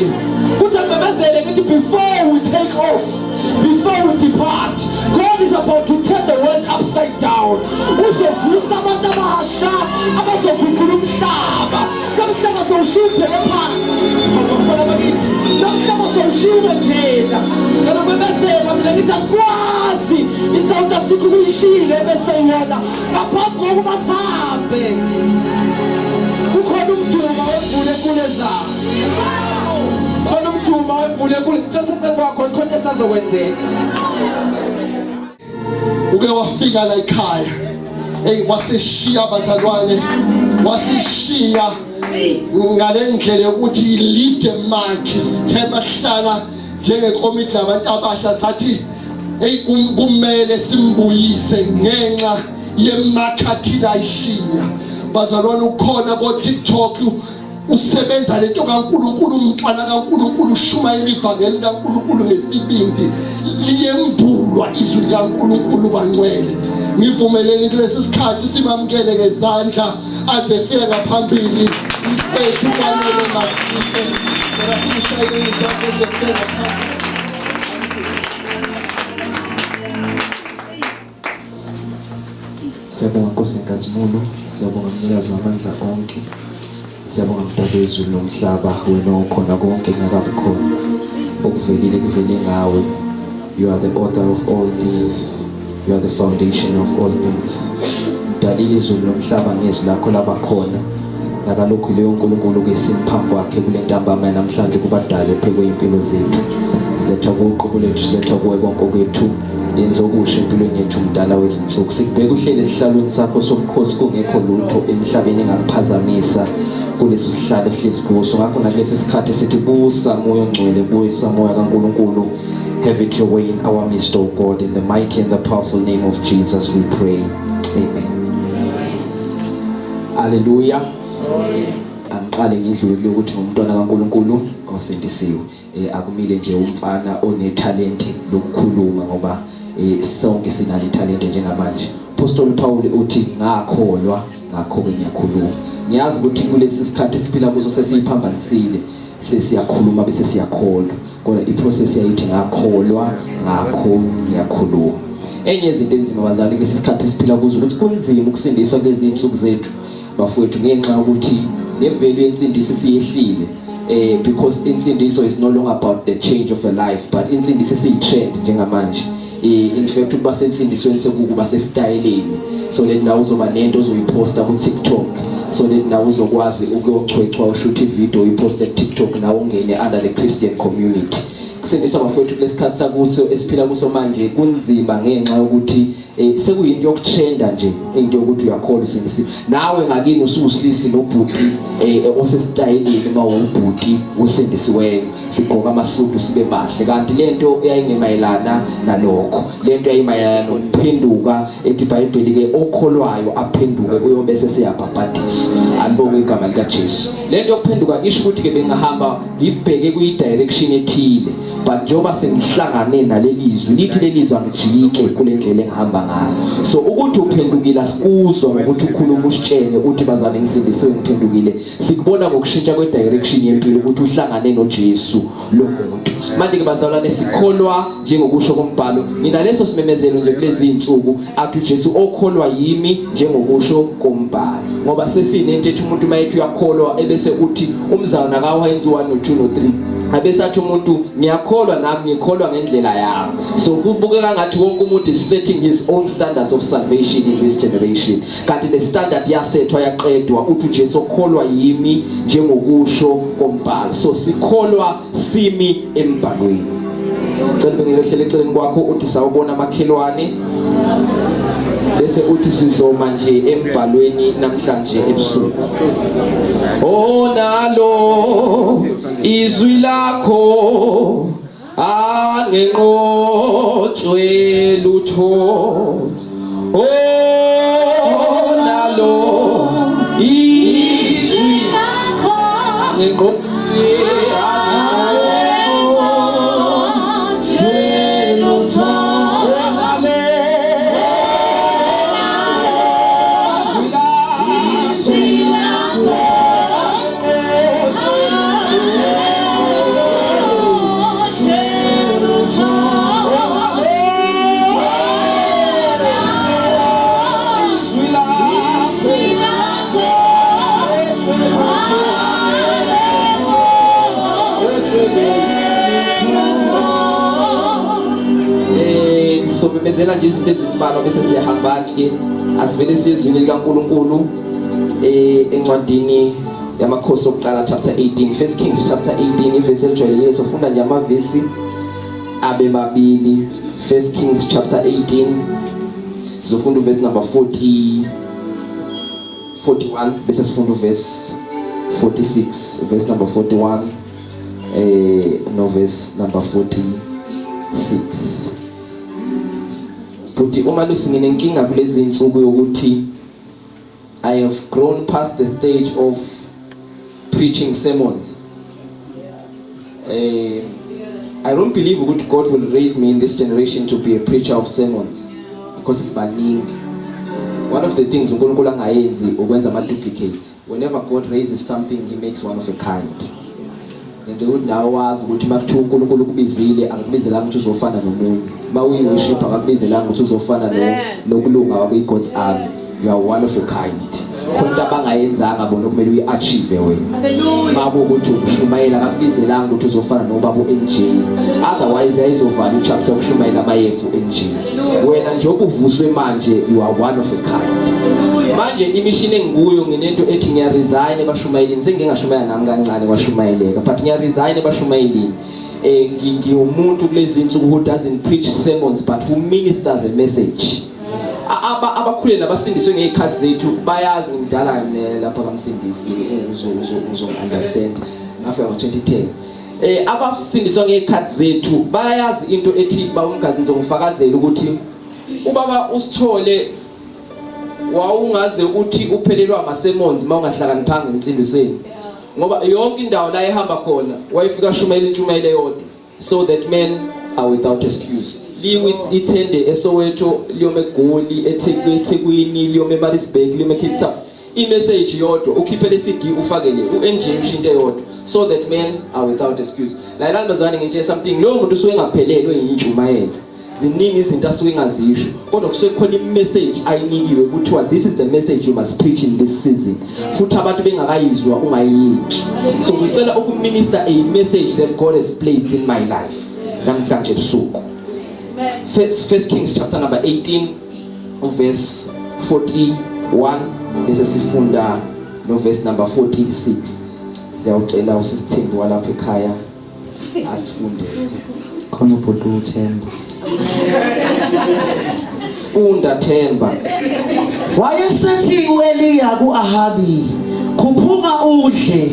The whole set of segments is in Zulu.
manje kuthi amemezele ngithi before we take off, before we depart, God is about to turn the world upside down. Uzovusa abantu abasha abazoguqula umhlaba. Lo mhlaba sowushiya ubheke phansi, bafana bakithi. Lo mhlaba sowushiya ube njena. Ngiyakumemezela mina ngithi asikwazi i-South Africa ukuyishiyile bese yona ngaphambi kokuba sihambe. Kukhona umdumo wemvula enkulu ezayo, khona umdumo wemvula enkulu. Tshela secela kwakho khona esazokwenzeka. Uke wafika la ekhaya, hey, waseshiya abazalwane, wasishiya ngale ndlela yokuthi he left a mark. Sithema hlala njengekomiti labantu abasha sathi hey, kumele simbuyise ngenxa yemakhathila ayishiya. Bazalwane, ukhona ko TikTok, usebenza lento kaNkuluNkulu, umntwana kaNkuluNkulu, ushumayela ivangeli kaNkuluNkulu ngesibindi, liyembulwa izwi likaNkuluNkulu. Bangcwele, ngivumeleni kulesi sikhathi simamukele ngezandla aze efike ngaphambili mfethu Kwanele Maphise. Cela simshayeleni izandla aze efike ngaphambili. Siyabonga Nkosi yenkazimulo, siyabonga mnikazi wamandla onke. Siyabonga mdali wezulu nomhlaba, wena okhona konke kungakabi khona. Okuvelile kuvele ngawe. You are the author of all things. You are the foundation of all things. Mdalile izulu nomhlaba ngezwi lakho labakhona. Nakalokhu leyo nkulunkulu ke simphambi kwakhe kule ntambama namhlanje kubadala ephekwe impilo zethu. Siletha kuqobo lethu, siletha kuwe konke okwethu. Yenza okusha empilweni yethu mdala wezinsuku. Sikubheka uhleli esihlalweni sakho sobukhosi, kungekho lutho emhlabeni engakuphazamisa kulesi sihlalo ehlezi kuso. Ngakho nakulesi sikhathi sithi busa moya ongcwele, busa moya kaNkulunkulu. Have it your way in our midst, O God. In the mighty and the powerful name of Jesus we pray. Amen. Hallelujah. Angiqale ngidlule kulokuthi ngumntwana kaNkulunkulu osindisiwe. Akumile nje umfana onethalente lokukhuluma ngoba sonke sinalo ithalente njengamanje. Apostle Paul uthi ngakholwa, ngakho ke ngiyakhuluma. Ngiyazi ukuthi kulesi sikhathi esiphila kuso sesiyiphambanisile, sesiyakhuluma bese siyakholwa, kodwa iprocess yayithi ngakholwa, ngakho ngiyakhuluma. Enye izinto enzima bazali kulesi sikhathi esiphila kuzo ukuthi kunzima ukusindiswa kulezi insuku zethu bafowethu, ngenxa yokuthi nevalue yensindiso isiyehlile, because insindiso is no longer about the change of a life, but insindiso isiyi-trend njengamanje. In fact, ukuba sensindisweni sekukuba sesitayeleni, so that nawe uzoba nento ozoyiposta ku-TikTok, so that nawe uzokwazi ukuyochwechwa, ushuthe ivideo, uyiposte ku-TikTok, nawe ungene under the Christian community. Kusindiswa bafowethu kulesikhathi sakuso esiphila kuso manje kunzima ngenxa yokuthi sekuyinto yokutrenda nje into yokuthi uyakholwa usindisiwe. Nawe ngakini usuwusisi nobhuti osesitayelini, uma uwubhuti usindisiweyo sigqoka amasudu sibe bahle, kanti lento yayingemayelana nalokho. Lento yayimayelana nokuphenduka. Ethi iBhayibheli ke okholwayo aphenduke uyobe sesiyabhabhadiswa. Alibonge igama likaJesu. Lento yokuphenduka isho ukuthi ke bengahamba ngibheke kuyi direction ethile, but njengoba sengihlangane naleli zwi, lithi leli zwi angijike kule ndlela engihamba ngayo. So ukuthi uphendukile asikuzwa ngokuthi ukhuluma usitshele uthi bazane ngisindisiwe ngiphendukile. Sikubona ngokushintsha kwe-direction yempilo ukuthi uhlangane noJesu lo muntu. Manje ke bazalwane, sikholwa njengokusho kombhalo. Nginaleso simemezelo nje kulezi insuku athi uJesu okholwa yimi njengokusho kombhalo, ngoba sesinento ethi umuntu mayethi uyakholwa ebese uthi umzalwane akawenzi 1 no 2 no 3, abese athi umuntu ngiyakholwa nami, ngikholwa ngendlela yami. So kubukeka ngathi wonke umuntu is setting his own standards of salvation in this generation, kanti le standard yasethwa yaqedwa. Uthi uJesu okholwa yimi njengokusho kombhalo. So sikholwa simi embhalweni. Cela bengelohlele eceleni kwakho uthi sawubona amakhelwane, bese uthi sizoma nje embhalweni namhlanje ebusuku. Oh, nalo izwi lakho angenqotshwe lutho. Oh, nalo izwi lakho angenqotshwe lutho. Izwi lakho. Mezela nje izinto ezimbalwa bese siyahambani ke. Asivele siyezwini likaNkuluNkulu eh encwadini yamakhosi okuqala chapter 18, First Kings chapter 18 ivesi elijwayelekile sofunda nje amavesi abe mabili. First Kings chapter 18 sizofunda uvesi number 40 41 bese sifunda uvesi 46, verse number 41 no verse number 46. Bhuti uMalusi, nginenkinga kulezi insuku yokuthi I have grown past the stage of preaching sermons. I don't believe ukuthi God will raise me in this generation to be a preacher of sermons because sibaningi. One of the things uNkulunkulu angayenzi ukwenza ama duplicates. Whenever God raises something, he makes one of a kind. Ngenze ukuthi nawe wazi ukuthi makuthiwa uNkulunkulu ukubizile, akakubizelanga ukuthi uzofana nomunye. Uma uyi-worship, akakubizelanga ukuthi uzofana nokulunga wakwi-God's army. You are one of a kind. Khona into abangayenzanga bona okumele uyi-achieve wena. Uma kuwukuthi umshumayela, akakubizelanga ukuthi uzofana nobaba u-NJ, otherwise yayizovala uchapter yokushumayela amayefu u-NJ. Wena nje okuvuswe manje, you are one of a kind. Manje imishini engikuyo, nginento ethi ngiyaresign ebashumayelini. Sengingashumayela nami kancane kwashumayeleka, but ngiyaresign ebashumayelini. Ngiwumuntu kulezi insuku who doesn't preach sermons but who ministers a message. Abakhule nabasindiswe ngezikhathi zethu bayazi ngimdala lapha kaMsindisi, uzo uzo uzo understand, ngafika ngo-2010. Abasindiswa ngezikhathi zethu bayazi into ethi bawumgazi. Ngizongifakazela ukuthi ubaba usithole wawungaze uthi uphelelwa ama-sermons uma ungahlakaniphanga ensindisweni, ngoba yonke indawo la ehamba khona wayefika shumayela intshumayelo eyodwa, so that men are without excuse. Liwe ithende eSoweto, liyome eGoli, eThekwini, liyome eMaritzburg, liyome eCape Town, imessage yodwa. Ukhiphe le CD, ufake le uNJ, usho into eyodwa, so that men are without excuse. La bazalwane, ngitshela something: lowo muntu usuke engaphelelwe yintshumayelo. Ziningi izinto asuke engazisho, kodwa kusuke khona imessage ayinikiwe kuthiwa this is the message you must preach in this season, futhi abantu bengakayizwa ungayiyeki. So ngicela ukuminister a message that God has placed in my life namhlanje ebusuku. First Kings chapter number 18 verse 41 bese sifunda no verse number 46. Siyawucela usisithembu walapha ekhaya asifunde. Khona ubhuti uThemba. Funda, Themba. Wayesethi uEliya kuAhabi, "Khuphuka udle,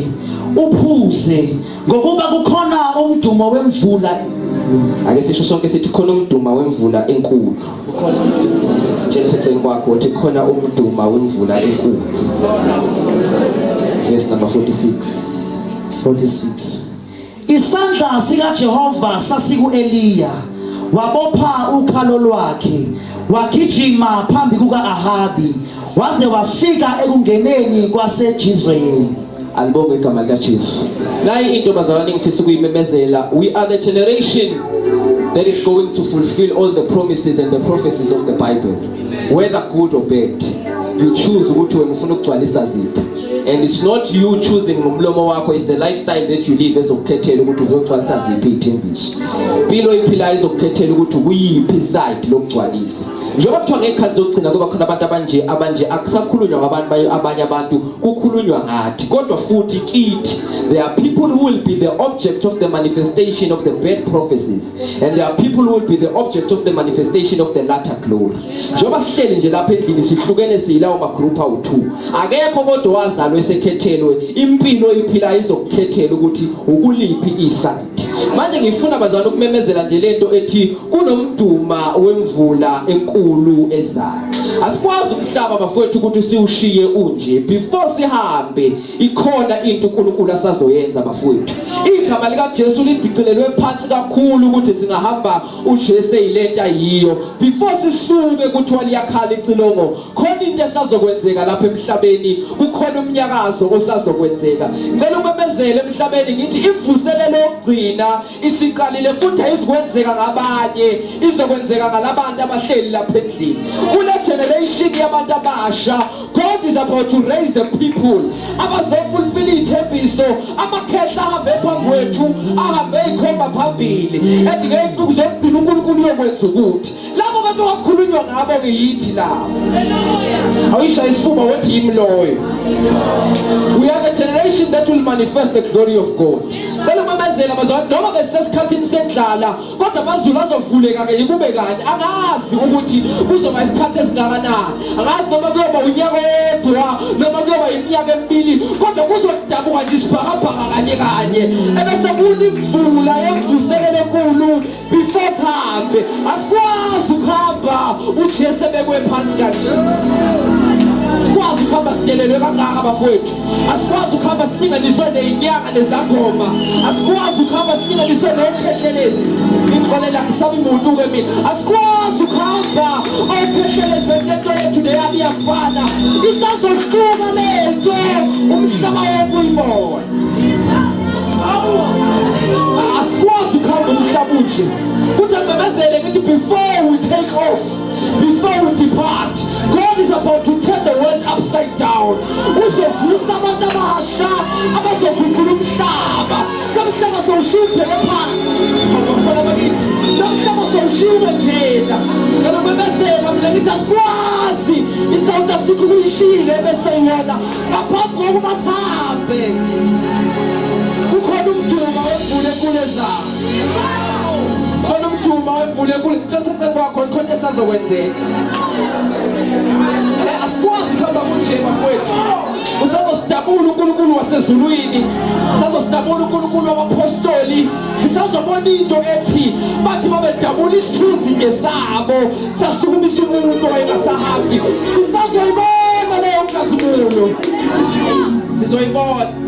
uphuze, ngokuba kukhona umdumo wemvula." Ake sisho sonke sithi khona umduma wemvula enkulu. Tshela seceleni kwakho uthi khona umduma wemvula enkulu. Verse number 46. 46. Isandla sikaJehova sasiku-Eliya, wabopha ukhalo lwakhe, wagijima phambi kuka-Ahabi waze wafika ekungeneni kwaseJizreyeli. Alibonge igama likaJesu. Nayi into bazalwane ngifisa ukuyimemezela: we are the generation that is going to fulfill all the promises and the prophecies of the Bible, whether good or bad. You choose ukuthi wena ufuna ukugcwalisa ziphi, and it's not you choosing ngomlomo wakho, it's the lifestyle that you live ezokukhethela ukuthi uzogcwalisa ziphi iy'thembiso. Impilo oyiphilayo izokukhethela ukuthi kuyiphi side lokugcwalisa. Njengoba kuthiwa ngey'khathi zokugcina kuba khona abantu abanje abanje, akusakhulunywa ngabantu abanye abantu, kukhulunywa ngathi. Kodwa futhi kithi there are people who will be the object of the manifestation of the bad prophecies, and there are people who will be the object of the manifestation of the latter glory. Njengoba sihleli nje lapha endlini, sihlukene, siyilawo magroup awu-2. Akekho kodwa wazalwa esekhethelwe. Impilo oyiphilayo izokukhethela ukuthi ukuliphi iside. Manje ngifuna bazalwane ukumemezela nje lento ethi kunomduma wemvula enkulu ezayo. Asikwazi umhlaba bafowethu ukuthi siwushiye unje. Before sihambe, ikhona into uNkulunkulu asazoyenza bafowethu. Igama likaJesu lidicilelwe phansi kakhulu ukuthi singahamba uJesu eyilento ayiyo. Before sisuke, kuthiwa liyakhala icilongo, khona into esazokwenzeka lapha emhlabeni, kukhona umnyakazo osazokwenzeka. Ngicela umemezele emhlabeni ngithi imvuselelo yokugcina isiqalile, futhi ayizikwenzeka ngabanye, izokwenzeka ngalabantu abahleli lapha endlini kule generation yabantu abasha. God is about to raise the people abazofulfill iy'thembiso. Amakhehla ahambe phambi kwethu, ahambe ey'khomba phambili, ethi ngey'nsuku zokugcina uNkulunkulu uyokwenza ukuthi labo bantu Labantu okukhulunywa ngabo ngiyithi labo. Awuyishaya isifuba wothi yimi loyo. We are the generation that will manifest the glory of God. Cela umemezela bazalwane noma besisesikhathini sendlala kodwa amazulu azovuleka ke kube kanti angazi ukuthi kuzoba isikhathi esingakanani. Angazi noma kuyoba unyaka owodwa noma kuyoba iminyaka emibili kodwa kuzodabuka nje isibhakabhaka kanye kanye ebese kuna imvula yemvuselelo enkulu before sihambe asikwazi ukuhamba uJesu ebekwe phansi kanje sikwazi ukuhamba sidelelwe kangaka bafowethu asikwazi ukuhamba silinganiswe nezinyanga nezangoma asikwazi ukuhamba silinganiswe nokhehlelezi ngixolela ngisabi muntu ke mina asikwazi ukuhamba okhehlelezi bethi lento yethu neyabo iyafana isazohluka lento umhlaba wonke uyibona Asikwazi ukuhamba umhlaba unje. Kuthi amemezele ngithi before we take off, before we depart, God is about to turn the world upside down. Uzovusa abantu abasha abazoguqula umhlaba. Lo mhlaba sowushiya ubheke phansi. Bafana bakithi, lo mhlaba sowushiya ube njena. Ngicela umemezela mina ngithi asikwazi iSouth Africa ukuyishiyile bese yona ngaphambi kokuba sihambe kukhona umduma wemvula enkulu ezayo khona umduma wemvula enkulu tshela kwakho khona esazokwenzeka eh, asikwazi ukuhamba kunje bafowethu usazosidabula uNkulunkulu wasezulwini usazosidabula uNkulunkulu wabapostoli sisazobona into ethi bathi babedabula isithunzi nje sabo sasukumisa umuntu owayengasahambi sisazoyibona leyo nkazimulo sizoyibona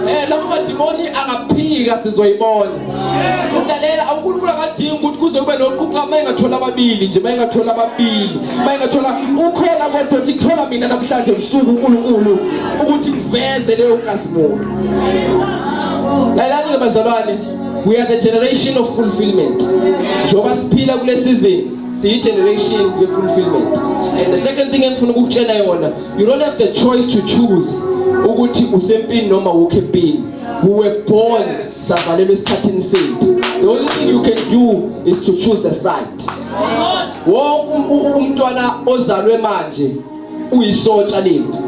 eh labo madimoni angaphika sizoyibona futhi lalela uNkulunkulu akadingi ukuthi kuze kube noquqa uma engathola ababili nje uma engathola ababili uma engathola ukhona kodwa uthi thola mina namhlanje ebusuku uNkulunkulu ukuthi ngiveze leyo nkazimulo lalelani ke bazalwane we are the generation of fulfillment njengoba siphila kule season siyi generation ye fulfillment and the second thing engifuna ukukutshela yona you don't have the choice to choose ukuthi usempini noma wukho empini we were born savalelwa esikhathini sethu the only thing you can do is to choose the side wonke umntwana ozalwe manje uyisotsha lempi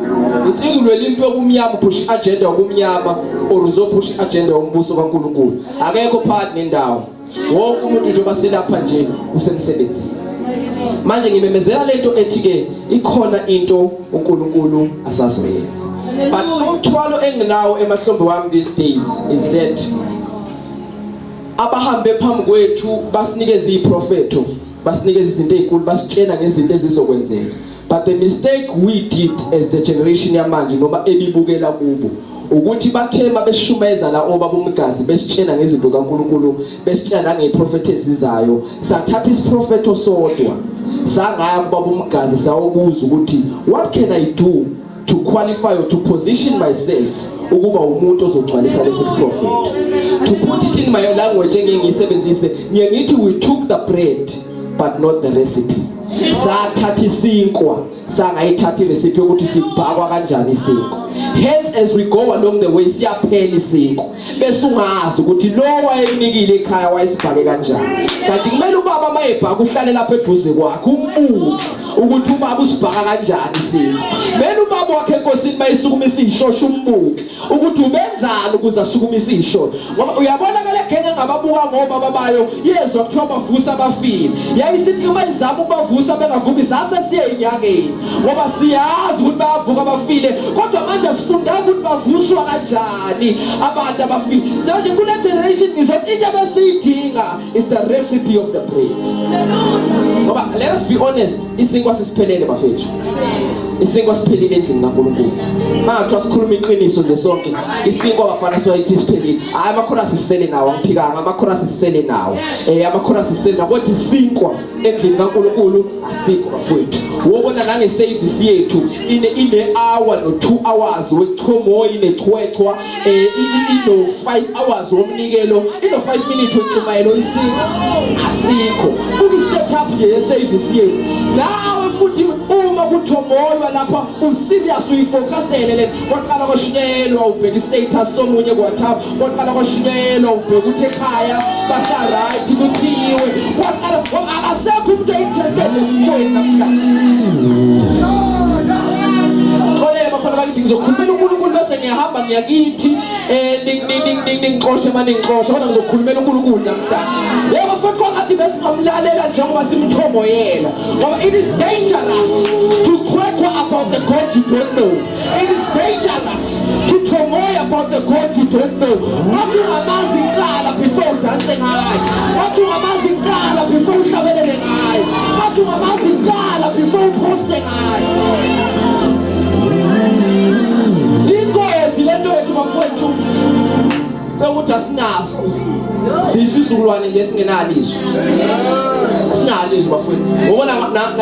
insika ulwela impi yokumnyama uphusha i-agenda yokumnyama or uzophusha i-agenda yombuso kaNkulunkulu akekho phakathi nendawo wonke umuntu njengoba silapha nje usemsebenzini manje ngimemezela lento ethi ke ikhona into uNkulunkulu asazoyenza but umthwalo enginawo emahlombe wami these days is that abahambe phambi kwethu basinikeza iziprofetho basinikeza izinto ezinkulu basitshela ngezinto ezizokwenzeka but the mistake we did as the generation yamanje noma ebibukela kubo ukuthi bathema beshumayeza la obaba umgazi besitshela ngezinto kaNkuluNkulu besitshela nangeprofetho ezizayo sathatha isiprofetho sodwa sangaya kubaba umgazi sawobuza ukuthi what can I do to qualify or to position myself ukuba umuntu ozogcwalisa lesi siprofetho to put it in my language engeke ngiyisebenzise ngiye ngithi we took the bread but not the recipe sathatha isinkwa sangayithatha irecipe yokuthi sibhakwa kanjani isinkwa hence as we go along the way siyaphela isinkwa bese ungazi ukuthi lo wayekunikile ekhaya wayesibhake kanjani kanti kumele ubaba mayebhaka uhlale lapha eduze kwakhe umbuke ukuthi ubaba usibhaka kanjani isinkwa kumele ubaba wakhe enkosini mayisukumisa ishosha umbuke ukuthi ubenzani ukuze asukumise ishosha ngoba uyabona ke legenge ngababuka ngobaba bayo yezwa kuthiwa bavusa abafile yayisithi uma izama ukubavusa bengavuki sase siye enyangeni ngoba siyazi ukuthi bayavuka abafile kodwa manje sifunda ukuthi bavuswa kanjani abantu abafile manje kule generation ngizothi into abesiyidinga is the recipe of the bread ngoba let us be honest isinkwa sesiphelele bafethu isinkwa siphelile endlini kaNkulunkulu mangathiwa sikhuluma iqiniso nje sonke isinkwa bafana siwayithi siphelile hayi amakhorasi sisele nawo angiphikanga amakhorasi sisele nawo eh amakhorasi sisele nawo kodwa isinkwa endlini kaNkulunkulu asikho bafowethu wobona nange service yethu ine ine hour no 2 hours wechomoyi nechwechwa eh ino 5 hours womnikelo ino 5 minutes wentshumayelo isinkwa asikho buka i setup nje ye service yethu nawe futhi uma kuthomolwa lapha userious uyifocusele le kwaqala kwashunyelwa ubheka istatus somunye kuWhatsApp kwaqala kwashunyelwa ubheka ukuthi ekhaya basa right kuthiwe kwaqala akasekho umuntu interested esikhweni namhlanje xolele bafana bakithi ngizokhulumela uNkulunkulu bese ngiyahamba ngiyakithi eh ningixoshe uma ningixosha kodwa ngizokhulumela uNkulunkulu namhlanje yebo futhi kwangathi besingamlalela njengoba simthomoyela ngoba it is dangerous to crackle about the God you don't know it is dangerous to thomoya about the God you don't know ngathi ungamazi kuqala before udanse ngaye ngathi ungamazi kuqala before uhlabelele ngaye ngathi ungamazi kuqala before uposte ngaye ingozi lento yethu bafowethu yokuthi asinazo siyisizukulwane nje esingenalo izwi asinalo izwi bafowethu ubona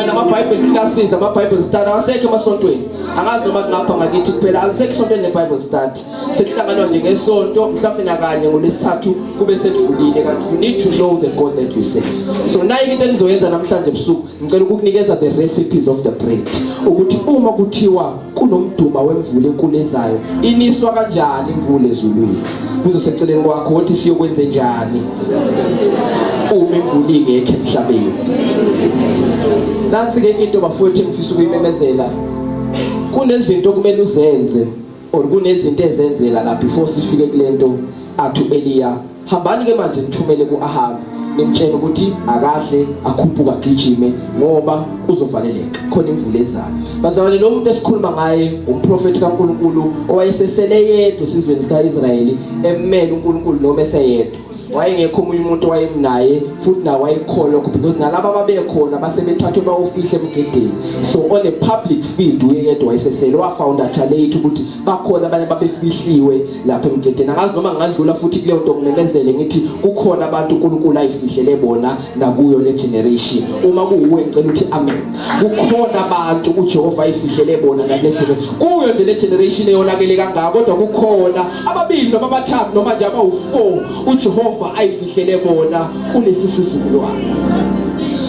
nama-bible classes ama-bible study awasekho emasontweni angazi noma kungapha ngakithi kuphela alisekho isontweni ne-bible study sekuhlanganwa nje ngesonto mhlawumbe nakanye ngolwesithathu kube sekudlulile kanti you need to know the God that you serve so nayi into engizoyenza namhlanje ebusuku ngicela ukukunikeza the recipes of the bread ukuthi uma kuthiwa kunomduma wemvula enkulu ezayo iniswa kanjani imvula ezulwini kuzoseceleni kwakho ukuthi siyokwenze njani uma imvula ingekho emhlabeni nansi ke into bafowethu engifisa ukuyimemezela kunezinto okumele uzenze or kunezinto ezenzeka la before sifike kulento athi uEliya hambani ke manje nithumele kuAhabi nimtshele ukuthi akadle akhuphuka agijime ngoba uzovaleleka khona imvula ezayo bazalwane lo muntu esikhuluma ngaye umprofeti kaNkuluNkulu owayesesele yedwa esizweni sikaIsrayeli emmele uNkulunkulu noma eseyedwa wayengekho omunye umuntu owayemnaye futhi naye wayekholwa lokho because nalaba ababekhona basebethathwe bawufihle emgedeni so on a public field uyeyedwa wayesesele wafound out late ukuthi bakhona abanye babefihliwe lapha emgedeni angazi noma ngingadlula futhi kuleyo nto ngimemezele ngithi kukhona abantu uNkulunkulu ayifihlele bona nakuyo le generation uma kuwuwe ngicela ukuthi amen kukhona abantu uJehova ayifihlele bona nakule generation kuyo nje le generation eyonakele kangaka kodwa kukhona ababili noma abathathu noma nje abawu-4 uJehova ayifihlele bona kulesi sizukulwane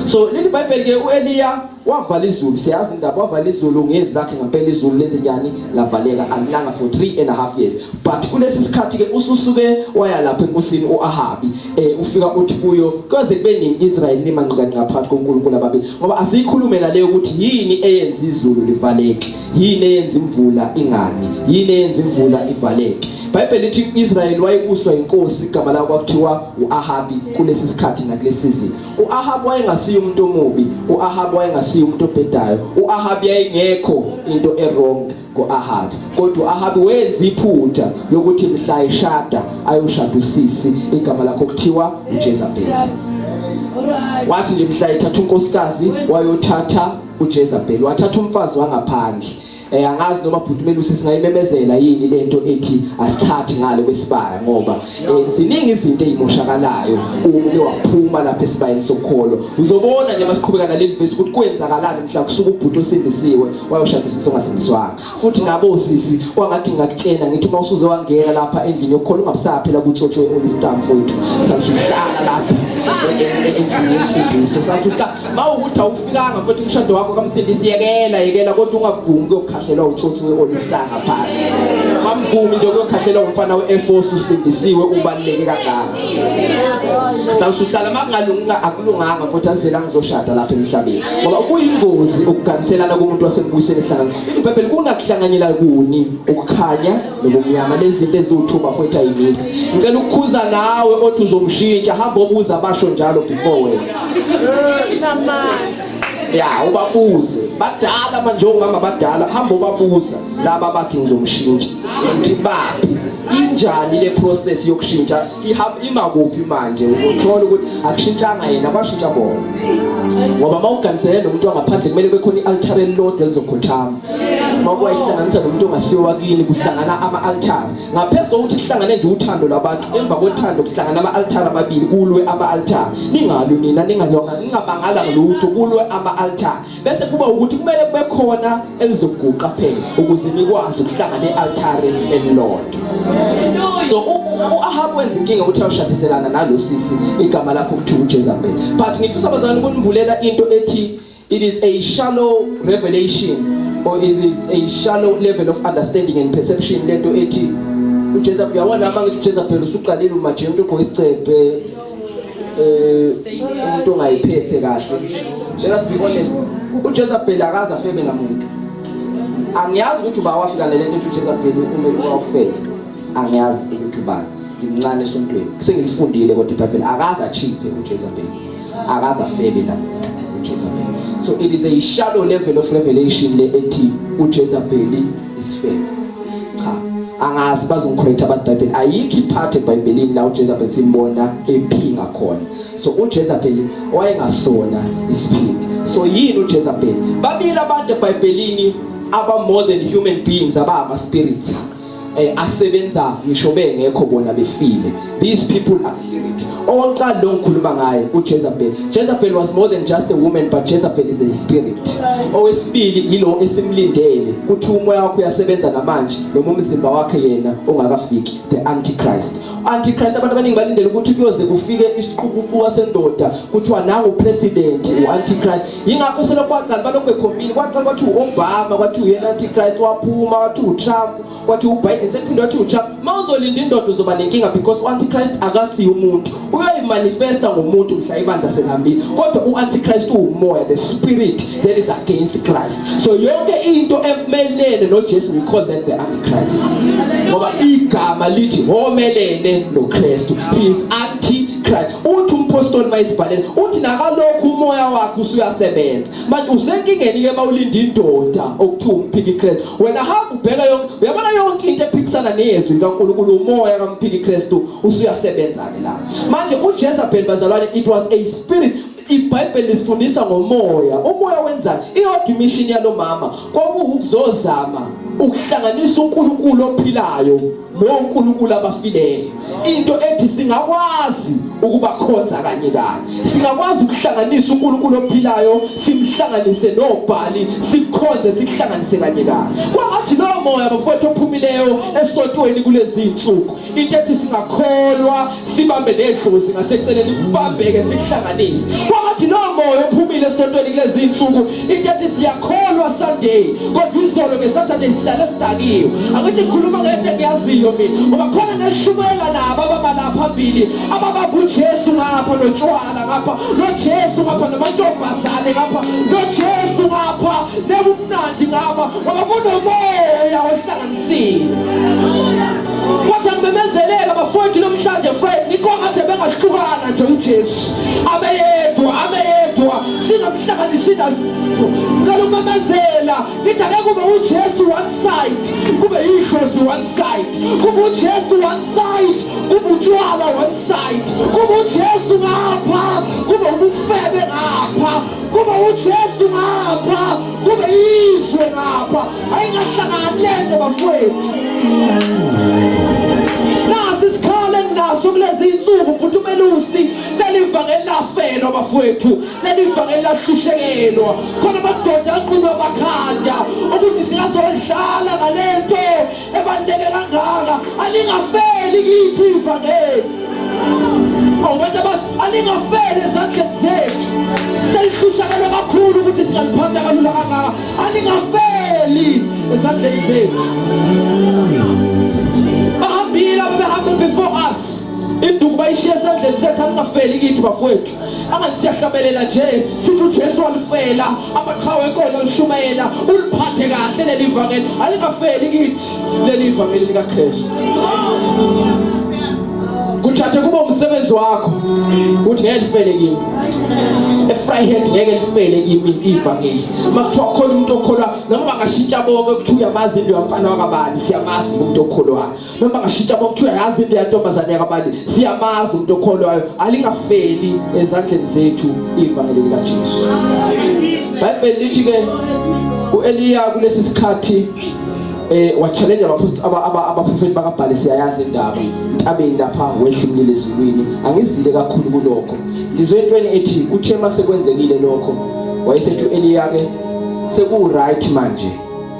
so leli Bible ke uEliya wavala izulu siyazi indaba wavala izulu ngezwi lakhe ngempela izulu lenze njani lavaleka alilanga for 3 and a half years but kulesi sikhathi ke ususuke waya lapha enkosini uAhabi eh ufika uthi kuyo kuze kube nini Israel limanqikanqika phakathi koNkulunkulu ababili ngoba asiyikhulume naleyo ukuthi yini eyenza izulu livaleke yini eyenza imvula ingani yini eyenza imvula ivaleke iBhayibheli lithi uIsrael wayebuswa inkosi igama lakhe kwakuthiwa uAhabi kulesi sikhathi nakulesi season uAhabi wayengasiyo umuntu omubi uAhabi wayengasiyo umuntu obhedayo uAhabi yayingekho into ewrong ngoAhabi kodwa uAhabi wenza iphutha lokuthi mhla eshada ayoshada usisi igama lakho kuthiwa uJezebel wathi nje mhla ethatha unkosikazi wayothatha uJezebel wathatha umfazi wangaphandle Eh angazi noma bhuti Melusi singayimemezela yini lento ethi asithathi ngale kwesibaya ngoba eh, ziningi izinto ezimoshakalayo uma uke waphuma lapha esibayeni sokholo uzobona nje masiqhubeka naleli vesi ukuthi kwenzakalani mhla kusuka ubhuti osindisiwe wayoshada usisi ongasindiswanga futhi nabo sisi kwangathi ngingakutshena ngithi uma usuze wangena lapha endlini yokholo ungabusaphela kutsotsi we-olistar mfowethu sasuhlala lapha endlini yensindiso sasuhlala mawukuthi awufikanga mfethu umshado wakho kamsindisi yekela yekela kodwa ungavumi kuyokhahlelwa utsotsi we-All Star ngaphandle mamvumi nje kuyokhahlelwa umfana we-Air Force usindisiwe ubaluleke kangaka sawusuhlala makungalunga akulunganga mfethu azela ngizoshada lapha emhlabeni ngoba kuyingozi ukuganiselana komuntu wasembusweni ehlangana iBhayibheli kunakuhlanganyela kuni ukukhanya nobumnyama lezi zinto eziwu-2 bafowethu ayimix ngicela ukukhuza nawe othi uzomshintsha hamba obuza basho njalo before wena ya ubabuze badala manje omama badala hamba ubabuza laba bathi ngizomshintsha ukuthi baphi injani le process yokushintsha ihamba ima kuphi manje uzothola ukuthi akushintshanga yena kwashintsha bona ngoba mawuganisele nomuntu wangaphandle kumele kube khona i-altar elilodwa elizokhothama makwayihlanganisa nomuntu ongasiyo wakini kuhlangana ama-altar ngaphezu kokuthi kuhlangane nje uthando lwabantu emva kothando kuhlangana ama-altar amabili kulwe ama-altar ningalwi nina ningalwanga ningabangala lutho kulwe ama-altar bese kuba ukuthi kumele kube khona elizoguqa phela ukuze nikwazi ukuhlangana e-altare elilodwa so u-ahabu wenza inkinga ukuthi awushadiselana nalo sisi igama lakho kuthiwa ujezabel but ngifisa abazalwane ukunimbulela into ethi It is a shallow revelation or it is a shallow level of understanding and perception lento ethi uJezebel uyabona uma ngithi uJezebel usuqalile umaje umuntu ogqoka isicephe eh umuntu ongayiphethe kahle. Let us be honest, uJezebel akaze afebe namuntu. Angiyazi ukuthi uba wafika nalento ethi uJezebel umele uwafebe. Angiyazi ukuthi ubani. Ngimncane esontweni. Sengilifundile kodwa iBhayibheli akaze achithe uJezebel. Akaze afebe namuntu uJezebel. So it is a shallow level of revelation le ethi uJezebel isifebe. Cha, angazi bazongicorrect abazi iBhayibheli. Ayikho ipart eBhayibhelini la uJezebel simbona ephinga khona. So uJezebel wayengasona isiphingi. So yini uJezebel? Babili abantu eBhayibhelini aba more than human beings, abama spirits. Asebenza ngisho bengekho bona befile. These people are spirit. Owokuqala lo ngikhuluma ngaye uJezebel. Jezebel was more than just a woman, but Jezebel is a spirit. Owesibili yilo esimlindele kuthi umoya wakhe uyasebenza namanje noma umzimba wakhe yena ungakafiki, the Antichrist. Antichrist, abantu abaningi balindele ukuthi kuyoze kufike isiqubuquwa sendoda kuthiwa nangu president uAntichrist. Yingakho selokhu kwaqala balokhu bekhombile, kwaqala kwathi uObama, kwathi uyena Antichrist, waphuma wathi uTrump, kwathi uBiden, sekuphinde wathi uTrump. Mawuzolinda indoda uzoba nenkinga because uAntichrist akasiyo umuntu, uyoyimanifesta ngomuntu mhla ibandla selihambile. Kodwa uAntichrist uwumoya, the spirit that is against Christ. So yonke into emelene noJesu, we call that the Antichrist, ngoba igama lithi omelene noKristu, he is anti-Christ. Uthi umpostoli mayisibhalele uthi nakalokhu umoya wakhe usuyasebenza. Manje usenkingeni ke mawulinda indoda okuthiwa umphiki Kristu. Wena hamba ubheka yonke, uyabona yonke into ephikisana nezwi likaNkulunkulu, umoya kamphiki Kristu usuyasebenza ke la. Manje uJezebel, bazalwane, it was a spirit. IBhayibheli lisifundisa ngomoya. Umoya wenzani? Iyodwa imishini yalomama kwakuwukuzozama ukuhlanganisa uNkulunkulu ophilayo noNkulunkulu abafileyo. Into ethi singakwazi ukubakhonza kanye kanye, singakwazi ukuhlanganisa uNkulunkulu ophilayo simhlanganise noBhali, sikhonze sikuhlanganise kanye kanye. Kwangathi lowo moya, bafowethu, ophumileyo esontweni kulezi insuku, into ethi singakholwa sibambe nedlozi ngaseceleni, kubambeke sikuhlanganise. Kwangathi lowo moya ophumile esontweni kulezi insuku, into ethi siyakholwa Sunday kodwa izolo ngeSaturday silale sidakiwe. Angithi ngikhuluma ngento engiyaziyo mina, ngoba khona neshumayela nabo ababa la phambili, ababamba uJesu ngapha notshwala ngapha, noJesu ngapha namantombazane ngapha, noJesu ngapha nebumnandi ngapha, ngoba kunomoya ohlanganisile. Kodwa ngimemezeleka bafowethu namhlanje Friday, ngikho ngathi bengahlukana nje, uJesu abeyedwa, abeyedwa, singamhlanganisi nalutho. Ngicela ukumemezela ngithi ake kube uJesu one side, kube idlozi one side, kube uJesu one side, kube utshwala one side, kube uJesu ngapha, kube ubufebe ngapha, kube uJesu ngapha, kube izwe ngapha. Ayingahlangani lento, bafowethu. Nasi isikhalo enginaso kulezi insuku, bhuti umelusi. Leli vangeli lafelwa, bafowethu, leli vangeli lahlushekelwa. Khona amadoda anqunywa amakhanda ukuthi singazodlala ngalento ebaluleke kangaka. Alingafeli kithi ivangeli. Awubantu abasha, alingafeli ezandleni zethu. Selihlushakelwe kakhulu ukuthi singaliphatha kalula kangaka. Alingafeli ezandleni zethu. Bahambile ababehamba before us, induku bayishiya esandleni sethu. Alingafeli kithi, bafowethu. Angathi siyahlabelela nje sithi uJesu walifela, amaqhawe enkolo alishumayela. Uliphathe kahle leli vangeli, alingafeli kithi leli vangeli likaKristu. Kuthathe kube umsebenzi wakho uthi ngeke lifele kimi eVryheid, ngeke lifele kimi ivangeli. Makuthiwa khona umuntu okholwa, noma bangashintsha bonke, kuthiwa uyamazi into yamfana wakabani, siyamazi umuntu okholwayo. Noma bangashintsha bonke, kuthiwa yazi into yantombazane yakabani, siyamazi umuntu okholwayo. Alingafeli ezandleni zethu ivangeli likaJesu. Bible lithi ke uEliya kulesi sikhathi wa-challenge abaprofeti bakaBhali. Siyayazi indaba, entabeni lapha wehla umlilo ezulwini. Angizile kakhulu kulokho, ngizwe entweni ethi uthe mase kwenzekile lokho wayesethi uEliya ke seku right manje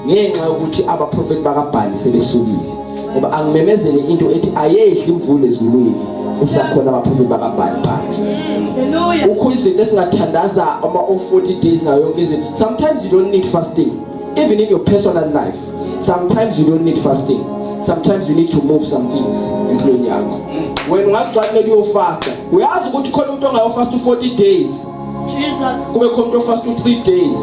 ngenxa yokuthi abaprofeti bakaBhali sebesukile. Ngoba angimemezele into ethi ayehli imvula ezulwini usakhona abaprofeti bakaBhali phansi. Hallelujah. Kukho izinto esingathandaza ama 40 days nayo yonke izinto. Sometimes you don't need fasting. Even in your personal life, sometimes you don't need fasting. Sometimes you need to move some things empilweni yakho. Wena ungazigcwalela uyofasta. Uyazi ukuthi khona umuntu ongayofasta u40 days. Jesus. Kube khona umuntu ofasta u3 days.